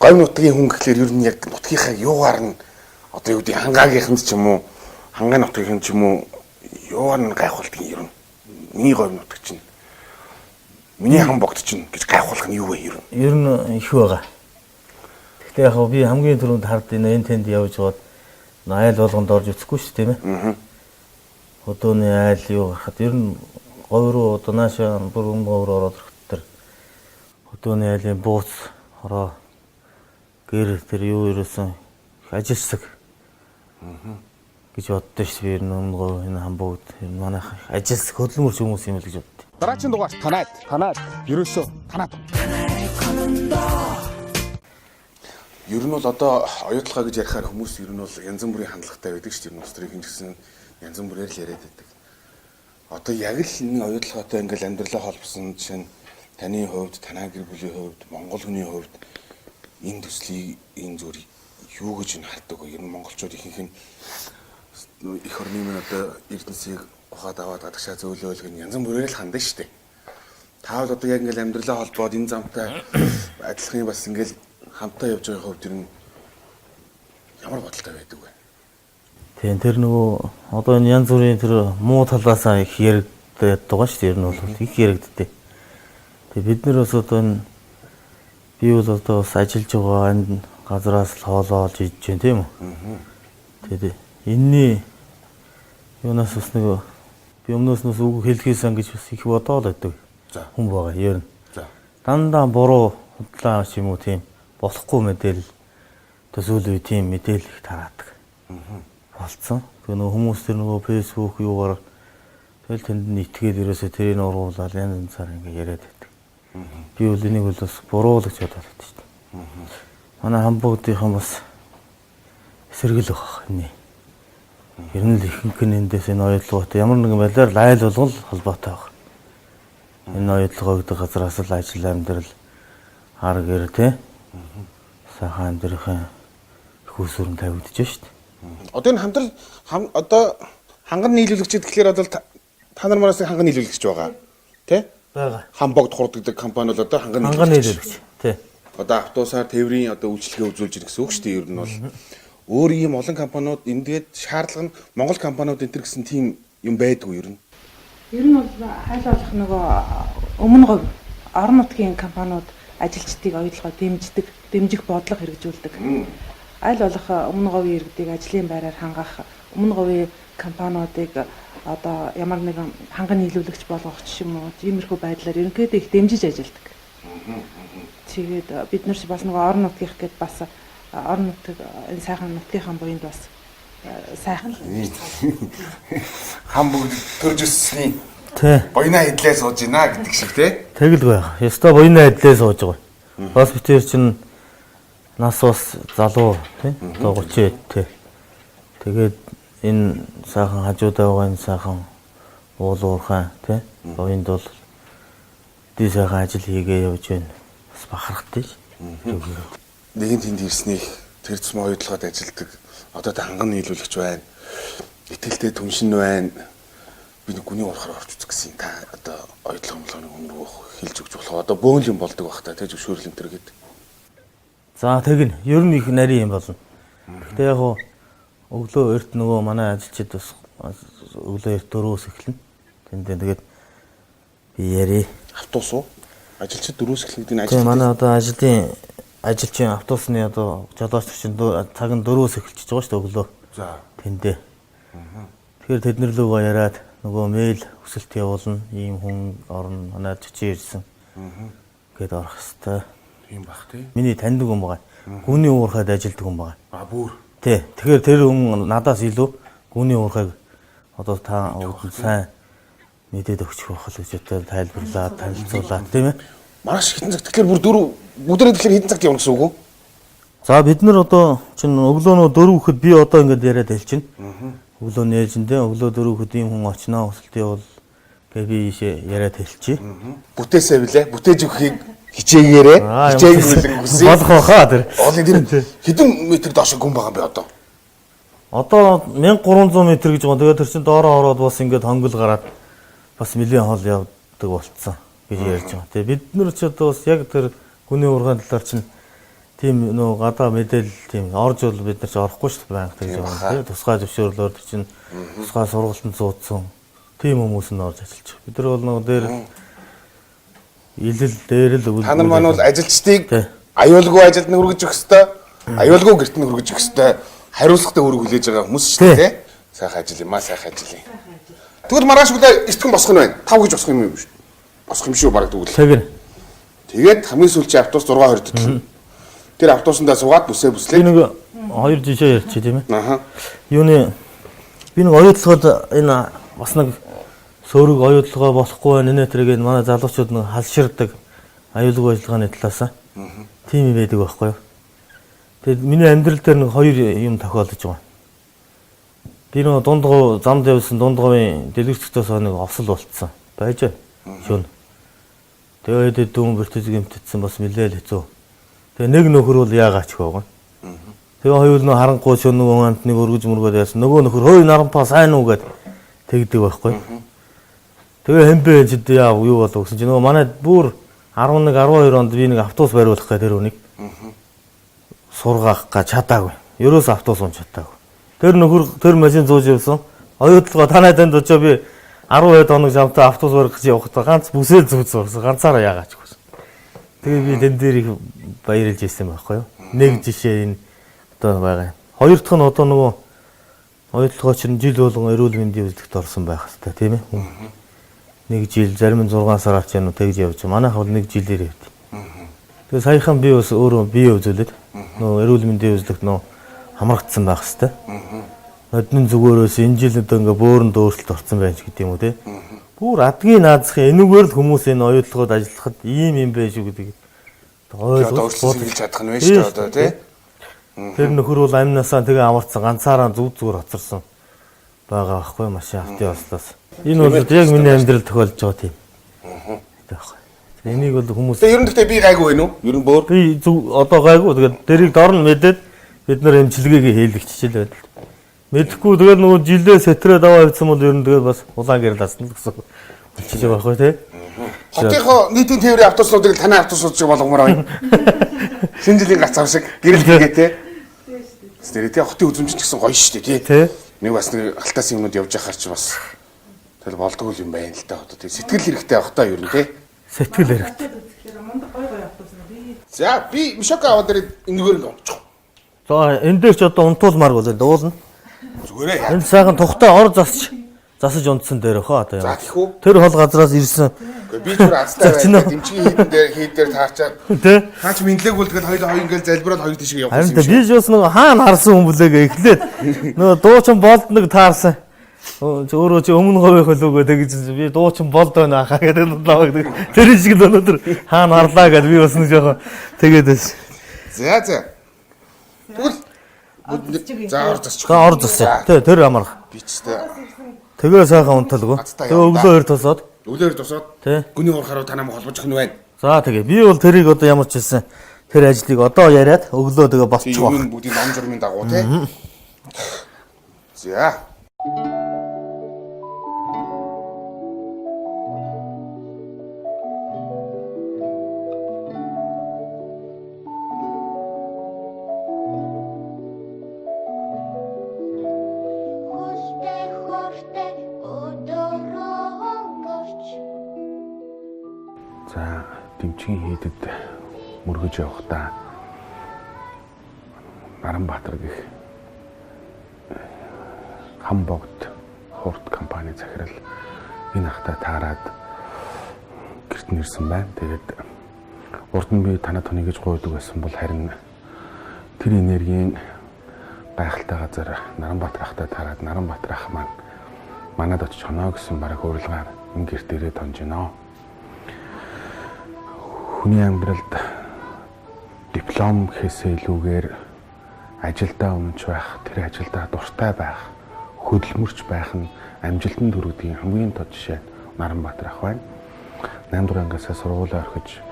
Говь нутгийн хүн гэхлээр ер нь яг нутгийнхаа юугаар нь одоо юу гэдэг хангаагийнх нь ч юм уу, хангаа нутгийнх нь ч юм уу юугаар нь гайхуулдаг юм ер нь. Миний говь нутаг чинь миний хан богд чинь гэж гайхуулах нь юу вэ ер нь? Ер нь их байгаа. Гэхдээ яг хав би хамгийн түрүүнд хард энэ энэ тэнд явж байгаад айл болгонд орж үзэхгүй шүү дээ, тийм ээ. Хөдөөний айл юу гарахад ер нь говь руу одоо наашаа бүр өмнө говь руу ороод ирэхэд тэр хөдөөний айлын бууц хороо гэр тэр юу ерөөсөн их ажилсаг гэж боддоо шүү дээ. Би ер нь өмнө говь энэ хамбогд ер нь манайх их ажилсаг хөдөлмөрч хүмүүс юм л гэж боддоо. Дараагийн дугаар танаад танаад ерөөсөө танаад. Ер нь бол одоо оюутлага гэж ярихаар хүмүүс ер нь бол янз бүрийн хандлагатай байдаг шүү дээ. Ер нь улс төрийн хин ч гэсэн янз бүрээр л яриад байдаг. Одоо яг л энэ оюутлагатай ингээл амьдралаа холбосон жишээ нь таны хувьд, танаа гэр бүлийн хувьд, монгол хүний хувьд энэ төслийг энэ зүр юу гэж нь хардаг вэ? Ер нь монголчууд ихэнх нь эх орны минь одоо эрдэнсийг ухаад аваад гадагшаа зөөлөөл гэн янз бүрээр л хандна шүү дээ. Та бол одоо яг ингээл амьдралаа холбоод энэ замтай адилхан бас ингээл хамтаа явж байгаа хувьд ер нь ямар бодолтой байдаг вэ? Тийм тэр нөгөө одоо энэ янз бүрийн тэр муу талаасаа их яригдаад байгаа шүү дээ. Ер нь бол их яригддээ. Тэгээ бид нар бас одоо энэ би бол одоо бас ажиллаж байгаа энэ газраас л хоолоо олж идэж байна тийм үү? Тэгээд энэний юунаас бас нөгөө би өмнөөс нь бас үг хэлхээсэн гэж бас их бодоол байдаг. За. Хүн байгаа ер нь. За. Дандаа буруу худлаа ч юм уу тийм болохгүй мэдээлэл төсөөлөв тийм мэдээлэл их тараадаг. Болцсон. Тэгээ нөгөө хүмүүс тэр нөгөө Facebook юугаар тэгэл тэнд нь итгээд ерөөсөө тэрийг уруулаад янз янзаар ингээ яриад байдаг. Би бол энийг бол бас буруу л гэж бодоод байдаг шүү дээ. Манай хамбуудынхан бас эсэргэл байх энэ. Ер нь л ихэнх нь эндээс энэ оюутлоготой ямар нэгэн байдлаар л айл болгол холбоотой байх. Энэ оюутлогоо гэдэг газараас л ажил амьдрал ар гэр те сайхан амьдрахын их усүрэн тавигдж шүү дээ. Одоо энэ хамтрал одоо ханган нийлүүлэгчид гэхлээр одоо та нар мараас ханган нийлүүлэгч байгаа. Тэ? Байгаа. Хан богд хурд гэдэг компани бол одоо ханган Ханган нийлүүлэгч тий. Одоо автобусаар тээврийн одоо үйлчилгээ үзүүлж ирэх гэсэн үг шүү дээ ер нь бол. Өөр ийм олон компаниуд эндгээд шаардлага нь Монгол компаниуд энэ төр гэсэн тийм юм байдгүй ер нь. Ер нь бол хайл болох нөгөө өмнө говь орон нутгийн компаниуд ажилчдыг оюутлогоо дэмждэг, дэмжих бодлого хэрэгжүүлдэг. Аль болох өмнө говийн иргэдийг ажлын байраар хангах, өмнө говийн компаниудыг одоо ямар нэгэн ханган нийлүүлэгч болгох ч юм уу, иймэрхүү байдлаар ерөнхийдөө их дэмжиж ажилладаг. Тэгээд бид нар ч бас нөгөө орон нутгийнх гээд бас орон нутаг энэ сайхан нутгийнхаа буянд бас сайхан л Хан бүгд төрж өссөний Тий. буйнаа идлээ сууж гинэ гэдэг шиг тий. Тэгэл байх. Ёстой буйнаа эдлээ сууж байгаа. Бас би тэр чинь нас бас залуу тий. Одоо 30 тий. Тэгээд энэ сайхан хажуудаа байгаа энэ сайхан уул уурхай тий. Буянд бол ди сайхан ажил хийгээ явж байна. Бас бахархтай ш. Нэгэн тэнд ирснийг тэр тусмаа оюутлогод ажилдаг. Одоо та ханган нийлүүлэгч байна. Итгэлтэй түншин байна. Би нэг гүний урахаар орж үзэх гэсэн. Та одоо оюутлог молгоныг өмнө рүү хэлж өгч болох. Одоо бөөн юм болдог бах та тий зөвшөөрөл энэ төр гээд. За тэгнь. Ер нь их нарийн юм болно. Гэхдээ яг хуу өглөө эрт нөгөө манай ажилчид бас өглөө эрт 4-өөс эхэлнэ. Тэнд тэгээд Би яри. Автобус уу? Ажилчид 4-өөс эхлэх гэдэг нь Тийм ажил. манай одоо ажлын ажилчин автобусны одоо жолооч чинь цаг нь 4-өөс эхэлчихэж байгаа шүү дээ өглөө. За. Тэндээ. Тэгэхээр тэд нар лүүгээ яриад нөгөө мэйл хүсэлт явуулна. Ийм хүн орно. Манай чичи ирсэн. Гээд орох хэвээр. Тийм бах тий. Миний таньдаг хүн байгаа. Гүний уурхайд ажилтдаг хүн байгаа. А бүр. Тий. Тэгэхээр тэр хүн надаас илүү гүний уурхайг одоо та сайн мэдээд өгчих байх л гэж одоо тайлбарлаад танилцуулаад тийм ээ. Маргааш хэдэн цаг тэгэхээр бүр дөрөв бүгдээрээ тэгэхээр хэдэн цагт явна гэсэн үг үү? За бид нар одоо чинь өглөө нөө 4 гэхэд би одоо ингээд яриад хэлчихнэ. Өглөө нээжэндээ өглөө 4 гэхэд ийм хүн очноо өсөлт явуул гэ би ийшээ яриад хэлчихье. Бүтээсээ билээ. Бүтээж өгөхийг хичээгээрээ. Хичээгүүлэн хүсье. Болох байхаа тэр. Олон тэр хэдэн метр доош гүн байгаа юм бэ одоо? Одоо 1300 м гэж байгаа. Тэгээд тэр чинь доороо ороод бас ингээд хонгол гараад бас нэлээд хол явдаг болцсон гэж ярьж байгаа. Тэгээ бид нар ч одоо бас яг тэр гүний уурхайн талаар чинь тийм нөө гадаа мэдээлэл тийм орж бол бид нар ч орохгүй шүү дээ байнга тэгж байгаа. Тэгээ тусгай зөвшөөрлөөр тэр чинь тусгай сургалтанд суудсан тийм хүмүүс нь орж ажиллаж байгаа. Бид нар бол нөгөө дээр илэл дээр л Та нар маань бол ажилчдыг Тий. аюулгүй ажилд нь хүргэж өгөх ёстой. Аюулгүй гэрт нь хүргэж өгөх ёстой. Хариуцлагатай үүрэг хүлээж байгаа хүмүүс шүү дээ, тий? Сайхан ажил юм аа, сайхан ажил юм. Тэгвэл маргааш өглөө эртхэн босох нь байна. 5 гэж босох юм юм шүү. Босох юм шүү бараг тэгвэл. Тэгэр. Тэгээд хамгийн сүүлийн автобус 6:20 төлнө. Тэр автобусандаа суугаад бүсээ Би бүслээ. нэг хоёр жишээ ярьчих тийм ээ. Аха. Юуны би нэг оюутлогод энэ бас нэг сөрөг оюутлогоо болохгүй байна нэ тэрэг энэ манай залуучууд нэг халширдаг аюулгүй ажиллагааны талаас тийм юм байдаг байхгүй юу. Тэгээд миний амьдрал дээр нэг хоёр юм тохиолдож байгаа. Би нэг дундгов замд явсан дундговын дэлгэрцэгтээс нэг осол болцсон. Байж шөнө. Тэгээд дүүн бэртэж гэмтсэн бас нэлээд хэцүү. Тэгээ нэг нөхөр бол яагаач байгаа. Тэгээ хоёул нөө харанхуй шөнө нөгөө амт нэг өргөж мөргөөд яасан. Нөгөө нөхөр хөөе наранпаа сайн уу гэд тэгдэг байхгүй. Тэгээ хэмбэ чид яа юу болов гэсэн чинь нөгөө манай бүр 11 12 онд би нэг автобус бариулах гэ тэр үнийг сургаах га чадаагүй. Ерөөс автобус унж чадаагүй. Тэр нөхөр тэр машин зууж явсан. Оюутлогоо танай танд очоо би 12 хоног жамтай автобус барих гэж явахдаа ганц бүсэл зүүц сурсан. Ганцаараа яагаач гэсэн. Тэгээ би тэн дээр их баярлж ирсэн байхгүй юу. Нэг жишээ энэ одоо байгаа юм. Хоёр дахь нь одоо нөгөө оюутлогоо чинь жил болгон эрүүл мэндийн үзлэгт орсон байх хэрэгтэй тийм ээ. Нэг жил зарим нь 6 сараар ч юм уу тэгж явж. Манайх бол нэг жилээр явд. Тэгээ саяхан би бас өөрөө бие үзүүлээд нөгөө эрүүл мэндийн үзлэгт нөгөө хамрагдсан байх хэрэгтэй. Нодны зүгээрээс энэ жил одоо ингээ бөөрөнд өөрчлөлт орсон байх гэдэг юм уу те. Бүр адгийн наазахын энүүгээр л хүмүүс энэ оюутлогод ажиллахад ийм юм байх шүү гэдэг Одоо ойлгож өөрчлөлт хийж чадах нь байна шүү дээ одоо тий. Тэр нөхөр бол амнасаа тэгээ амарцсан ганцаараа зүг зүгээр хоцорсон байгаа байхгүй машин автын ослоос. Энэ бол яг миний амьдрал тохиолдож байгаа тийм. Байхгүй. Энийг бол хүмүүс Тэгээ ер нь гэхдээ би гайгүй байна уу? Ер нь бөөр. би зүг одоо гайгүй тэгээд дэрийг дор нь мэдээд бид нар эмчилгээг хийлгчихэл байдал. Мэдэхгүй тэгээд нөгөө жилээ сэтрээ даваа явсан бол ер нь тэгээд бас улаан гэрэл асна л гэсэн болчихж байгаа байхгүй тий. Хотынхоо нийтийн тээврийн автобуснуудыг танай автобусууд шиг болгомоор байна. Шинэ жилийн гац ав шиг гэрэл хийгээ те. Тэр тий хотын үзэмж ч гэсэн гоё шүү дээ тий. Тий. Нэг бас нэг алтаас юмнууд явж байхаар чи бас тэгэл болдгоо юм байна л да одоо тий. Сэтгэл хэрэгтэй байх та ер нь тий. Сэтгэл хэрэгтэй. За би мишока аваад ирээд энэгээр ингээ унчих. За энэ дээр ч одоо унтуулмаар бол дуулна. Зүгээрээ яа. Энэ сайхан тухтай ор засч засаж унтсан дээр хөө одоо За юм. тийх үү? Тэр хол газраас ирсэн Гэхдээ би түр азтай Зочноо. байлаа. Дэмчгийн хийдэн дээр хийд дээр таарчаад тий. хаач мэдлэг бол тэгэл хоёул хоёр ингээл залбираад хоёр тийш явах Харин юм тэ шиг. би ч бас нөгөө хаана харсан хүн бүлээгээ эхлээд нөгөө дуучин болд нэг таарсан. Өөрөө чи өмнө говь хөлөөгөө тэгж би дуучин болд байна хаа гэдэг намайг тэр шиг л өнөөдөр хаана харлаа гэд би бас нэг жоохон тэгээд байсан. За за. Тэгвэл за ор засчих. За ор засъя. Тэ тэр амарх. Би ч тэ Тэгээ сайхан унталгүй. Азтай Тэгээ явна. өглөө хоёр тосоод өглөөр тусаад тий. гүний урахаар та намайг холбож өгнө байна. За тэгээ би бол тэрийг одоо ямар ч хэлсэн тэр ажлыг одоо яриад өглөө тэгээ Тэг болчих واخ. юм бүгдийг ном журмын дагуу тий. За. Хөлтэй хортой өдөр өнгөрч. Дэмчгийн хийдэд мөргөж явахдаа Наранбаатар гэх хам богд хурд компани захирал энэ ахтай таарад гэрт нэрсэн байна. Тэгээд урд нь би танаа тоны гэж гуйдаг байсан бол харин тэр энергийн гайхалтай газар Наранбаатар ахтай таарад Наранбаатар ах маань манад очиж хоноо гэсэн бараг урилгаар энэ гэрт ирээд хонж гинэ. Хүний амьдралд диплом гэхээсээ илүүгээр ажилдаа үнэнч байх, тэр ажилдаа дуртай байх, хөдөлмөрч байх нь амжилтанд хүргэдэг хамгийн тод жишээ Наранбаатар ах байна. 8 дугаар ангиасаа сургуулаа орхиж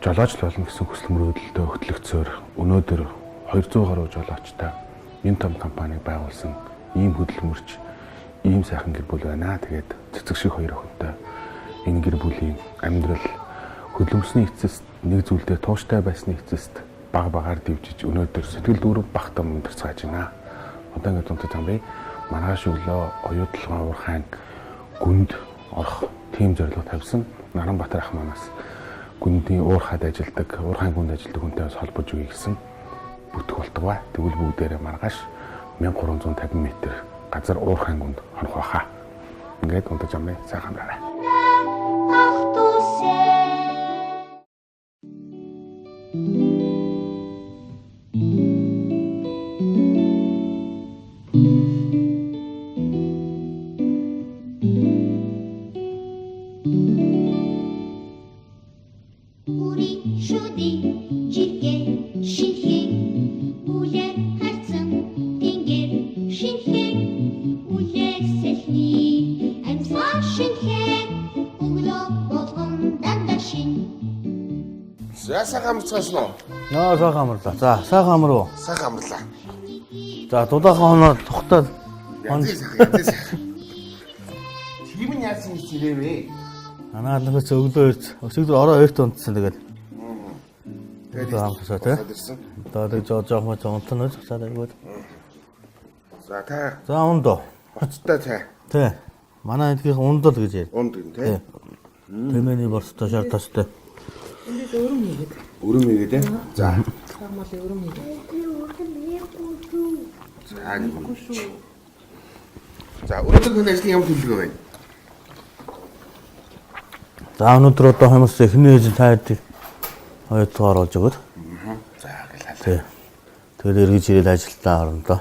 жолооч л болно гэсэн хүсэл мөрөөдөлтөд хөтлөгцөөр өнөөдөр 200 гаруй жолоочтой энэ том компаниг байгуулсан ийм хөдөлмөрч, ийм сайхан гэр бүл байна. Тэгээд цэцэг шиг хоёр охинтой энэ гэр бүлийн амьдрал хөдөлмөрсний эцэст нэг зүйлдээ тууштай байсны эцэст баг багаар дэвжиж өнөөдөр сэтгэл дүүрэг багтам өндөр цааж байна. Одоо ингээд унтаж байгаа юм бэ? Маргааш өглөө оюутлогын уурхайн гүнд орох тийм зорилго тавьсан. Наранбаатар ах манаас гүндийн уурхайд ажилдаг, уурхайн гүнд ажилдаг хүнтэй бас холбож өгье гэсэн бүтэх болтугай. Тэгвэл бүгдээрээ маргааш 1350 м газар уурхайн гүнд хонох байхаа. Ингээд унтаж амраа. Сайхан амраарай. За сайхан амарцгаасан уу? Наа сайхан амарлаа. За сайхан амар уу? Сайхан амарлаа. За дулаахан хоноо тухтаад Янзын сайхан, янзын сайхан. Тийм нь яасан юм ирээвэ? Анаа нөхөц өглөө ирц. Өчигдөр ороо эрт унтсан тэгээд. Тэгээд амарсаа тий. Одоо тэг жоо жоох мó унтана гэж цаад айгууд. За та. За унд уу. Хоцтой цай. Тий. Манай эдгийнх ундал гэж яа. Унд гин тий. Тэмээний борцтой шар тастай. Эндээс өрөм хийгээд. Өрөм хийгээд ээ. За. Сармал өрөм хийгээд. За нэг юм. За өнөөдөр таны ажлын ямар төлөвлөгөө байна? За өнөөдөр одоо хэмээс эхний ээлжинд тайдыг хоёр дахь оруулж өгöd. За гэлээ. Тий. Тэгээд эргэж ирээд ажилдаа орно доо.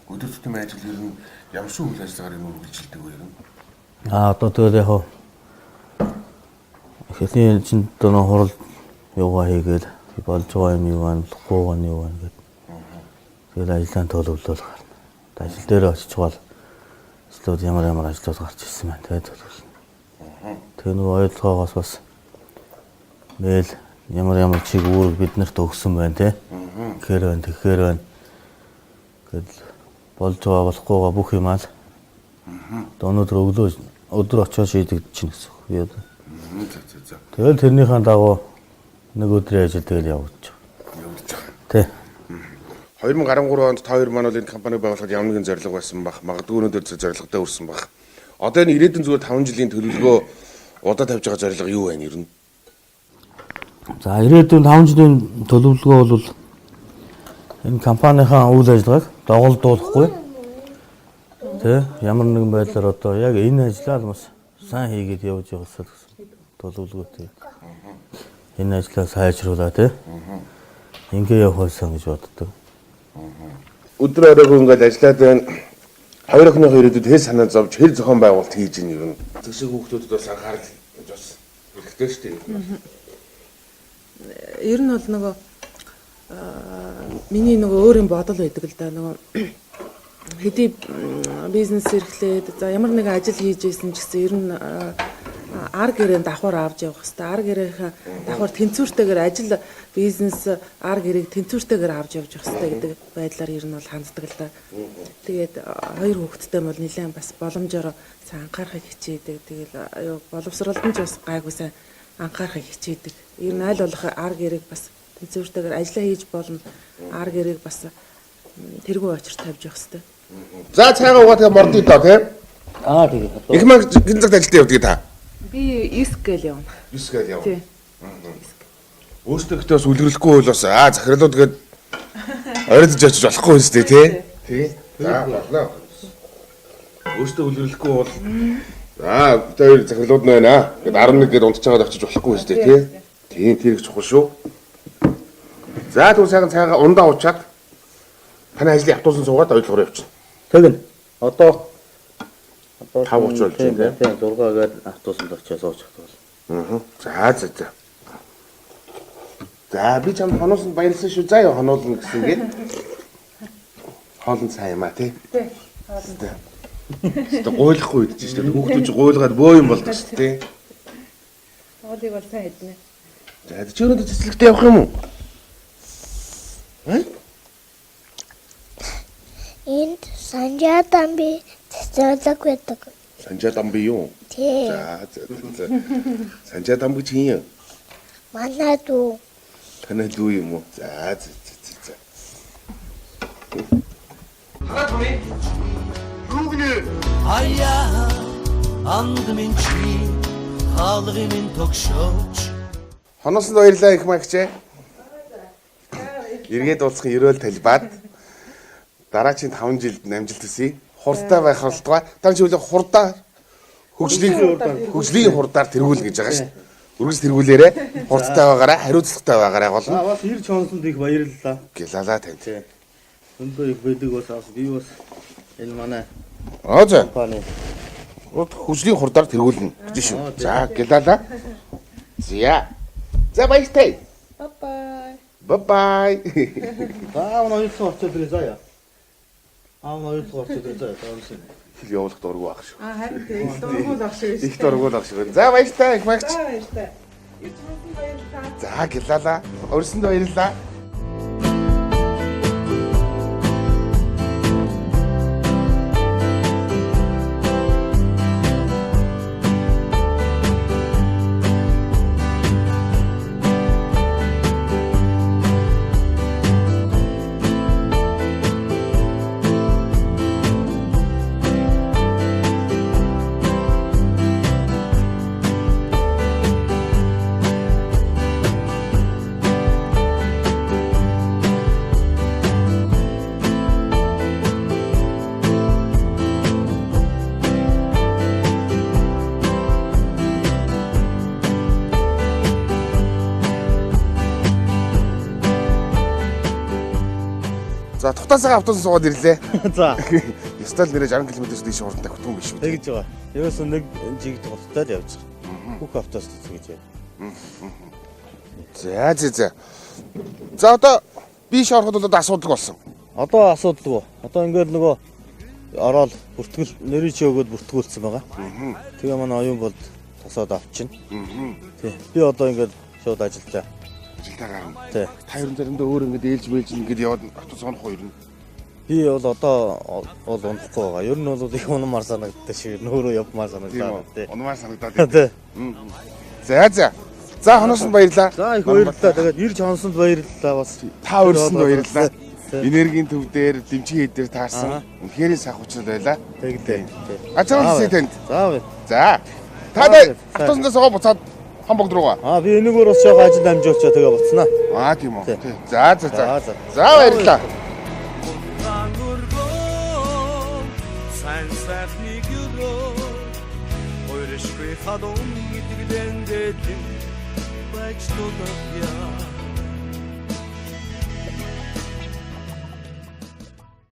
Өдөр тутмын ажил ер нь ямар шиг үйл ажиллагаар юм үргэлжилдэг вэ ер нь? Аа одоо тэгээд яг эхний ээлжинд одоо нөх хурал юугаа хийгээд болж байгаа юм юу байна, болохгүй байгаа юу байна гэдэг. Тэгээд ажлаа төлөвлөл гарна. Одоо ажил дээр очиж гол ажлууд ямар ямар ажлууд гарч ирсэн байна. Тэгээд төлөвлөнө. Тэгээ нөгөө ойлгоогоос бас мэйл ямар ямар чиг үүрэг биднэрт өгсөн байна те. Тэгэхээр байна, тэгэхээр байна. Гэтэл болж байгаа болохгүйгаа бүх юм аа л. Одоо өнөөдөр өглөө өдөр очиод шийдэгдэж чинь гэсэн үг. Би одоо. За за за. Тэгэл тэрнийхэн дагуу нэг өдрийн ажил тэгэл явагдаж байгаа. Явагдаж байгаа. Тэ. 2013 онд та хоёр маань бол энэ компаниг байгуулахад ямар нэгэн зорилго байсан бах. Магадгүй өнөөдөр зорилготой хүрсэн бах. Одоо энэ ирээдүйн зүгээр 5 жилийн төлөвлөгөө удаа тавьж байгаа зорилго юу байна ер нь? За ирээдүйн 5 жилийн төлөвлөгөө бол энэ компанийнхаа үйл ажиллагааг доголдуулахгүй. Тэ ямар нэгэн байдлаар одоо яг энэ ажлаа л бас сайн хийгээд явж явах гэсэн төлөвлөгөөтэй. Энэ ажлаа сайжруулаа тэ. Ингээ явах байсан гэж боддог. Өдөр оройгоо ингээд ажиллаад байна. Хоёр охиныхоо ирээдүйд хэр санаа зовж, хэр зохион байгуулалт хийж ийн ер нь. Зөшөө хүүхдүүдэд бас анхаарал бас хэрэгтэй шүү дээ. Ер нь бол нөгөө миний нөгөө өөрийн бодол байдаг л да нөгөө хэдий бизнес эрхлээд за ямар нэгэн ажил хийж исэн ч гэсэн ер нь ар гэрээ давхар авч явах хэвээр ар гэрээх давхар тэнцвэртэйгээр ажил бизнес ар гэрээг тэнцвэртэйгээр авч явж явах хэвээр гэдэг байдлаар ер нь бол ханддаг л да. Тэгээд хоёр хүүхэдтэй бол нэлээд бас боломжоор сайн анхаарахыг хичээдэг. Тэгэл аюу боловсролд нь ч бас гайгүй сайн анхаарахыг хичээдэг. Ер нь аль болох ар гэрээг бас тэнцвэртэйгээр ажиллаа хийж болно. Ар гэрээг бас тэргүй очир тавьж явах хэвээр. За цайгаа угаа тэгээ мордъё доо тий. Аа тэгээ. Их маг гин цагт ажилдаа явдаг та. Би 9 гээл явна. 9 гээл явна. Тий. Өөртөө гэхдээ бас үлгэрлэхгүй бол бас аа захирлууд гээд ойрдож очиж болохгүй юм шүү дээ, тий? Тий. За боллоо. Өөртөө үлгэрлэхгүй бол аа бид хоёр захирлууд нь байна. Гэт 11 гээд унтж байгаад очиж болохгүй юм шүү дээ, тий? Тийм, тэр их чухал шүү. За түр сайхан цайгаа ундаа уучаад таны ажлын автобусан суугаад ойдлогоор явчихна. Тэгнь. Одоо 5:30 болж байна, тийм. 6 гээд автобусанд очиж суучих бол. Аа. За за за. За би чамд хоноосон баярлсан шүү. За яа хоноолно гэсэн гээд. Хоолн сайн юм а тий. Тий. Тэ гуйлахгүй идэж шүү дээ. Хүүхдүүд чи гуйлгаад бөө юм болдог шүү дээ. Хоолыг бол сайн иднэ. За чи өнөөдөр цэцлэгтээ явах юм уу? Э? Энд Санжаа дамби цэцэрлэг байдаг. Санжаа дамби юу? Тий. За за за. Санжаа дамби чи юм? Манай дүү. Танай дүү юм уу? За за за за. Аяа анд минь чи хаалгын минь тогшооч. Хоносонд баярлалаа их магчээ. Эргээд уулзахын ерөөл талбайд дараачийн 5 жилд амжилт хүсье. Хурдтай байх болтугай. Та чи үлээ хурдаа хөгжлийн хурдаар тэргүүл гэж байгаа шүү дээ. Үргэлж тэргүүлээрэ хурдтай байгаарай, хариуцлагатай байгаарай гол нь. За бас ирж хонсонд их баярлалаа. Гэлалаа танд. Тий. Өндөө их байдаг бас бас би бас энэ манай Аа за. компани Хөгжлийн хурдаар тэргүүлнэ гэж шүү. За гэлалаа. За. За баяртай. Bye bye. Bye bye. За аав нь оюутсан очоод ирээ заяа. Аав нь оюутсан очоод ирээ заяа. За уншин. Хэл явуулах дургу байх шүү. Аа харин тий. Их дургуул ах шиг. Их дургу байх шүү. За баяртай их магч. За баяртай. Ирж хонсон баярлалаа. За гэлалаа. Урьсанд баярлалаа. За тухтаасаа автобус суугаад ирлээ. За Ёстой л нэрээ 60 км-с дээш хурдан давхтун биш үү? тэгж байгаа. Ерөөсөн нэг жигд голтой л явж байгаа. Бүх автобус гэж яа. За за за. За одоо биш ороход бол одоо асуудал болсон. Одоо асуудалгүй. Одоо ингээд нөгөө ороод бүртгэл нэрийн чи өгөөд бүртгүүлсэн байгаа. Тэгээ манай оюун болд тосоод авчина. Тий. Би одоо ингээд шууд ажилдаа. Ажилдаа гарна. Тий. Та ер нь заримдаа өөр ингээд ээлж мэлж ингээд яваад автобус онох уу ер нь? Би бол одоо бол унахгүй байгаа. Ер нь бол их унамар санагддаг шиг нөөрөө явмаар Тийм санагдаад үү? тий. Унмаар санагдаад. Тий. За за. За хоноосонд баярлалаа. За их баярлалаа. Тэгээд ирж хонсонд баярлалаа бас. Та урьсанд баярлалаа. Тий. Энергийн төв дээр, дэмжийн хэд дээр таарсан. Аа. Үнэхээр сайхан учрал байлаа. Тэглээ. Газар улсын танд. За баяр. За. Та За, нар автобусанд суугаа буцаад Хамбог руугаа. Аа би энэгээр бас жоохон ажил амжуулчаа тэгээ буцнаа. Аа тийм үү. Тий. Тий. За за за. За, за. За баярлалаа. Өргөн сайн сайхныг өрөө Хоёршгүй халуун итгэлэн дэдэм байж тулах яа.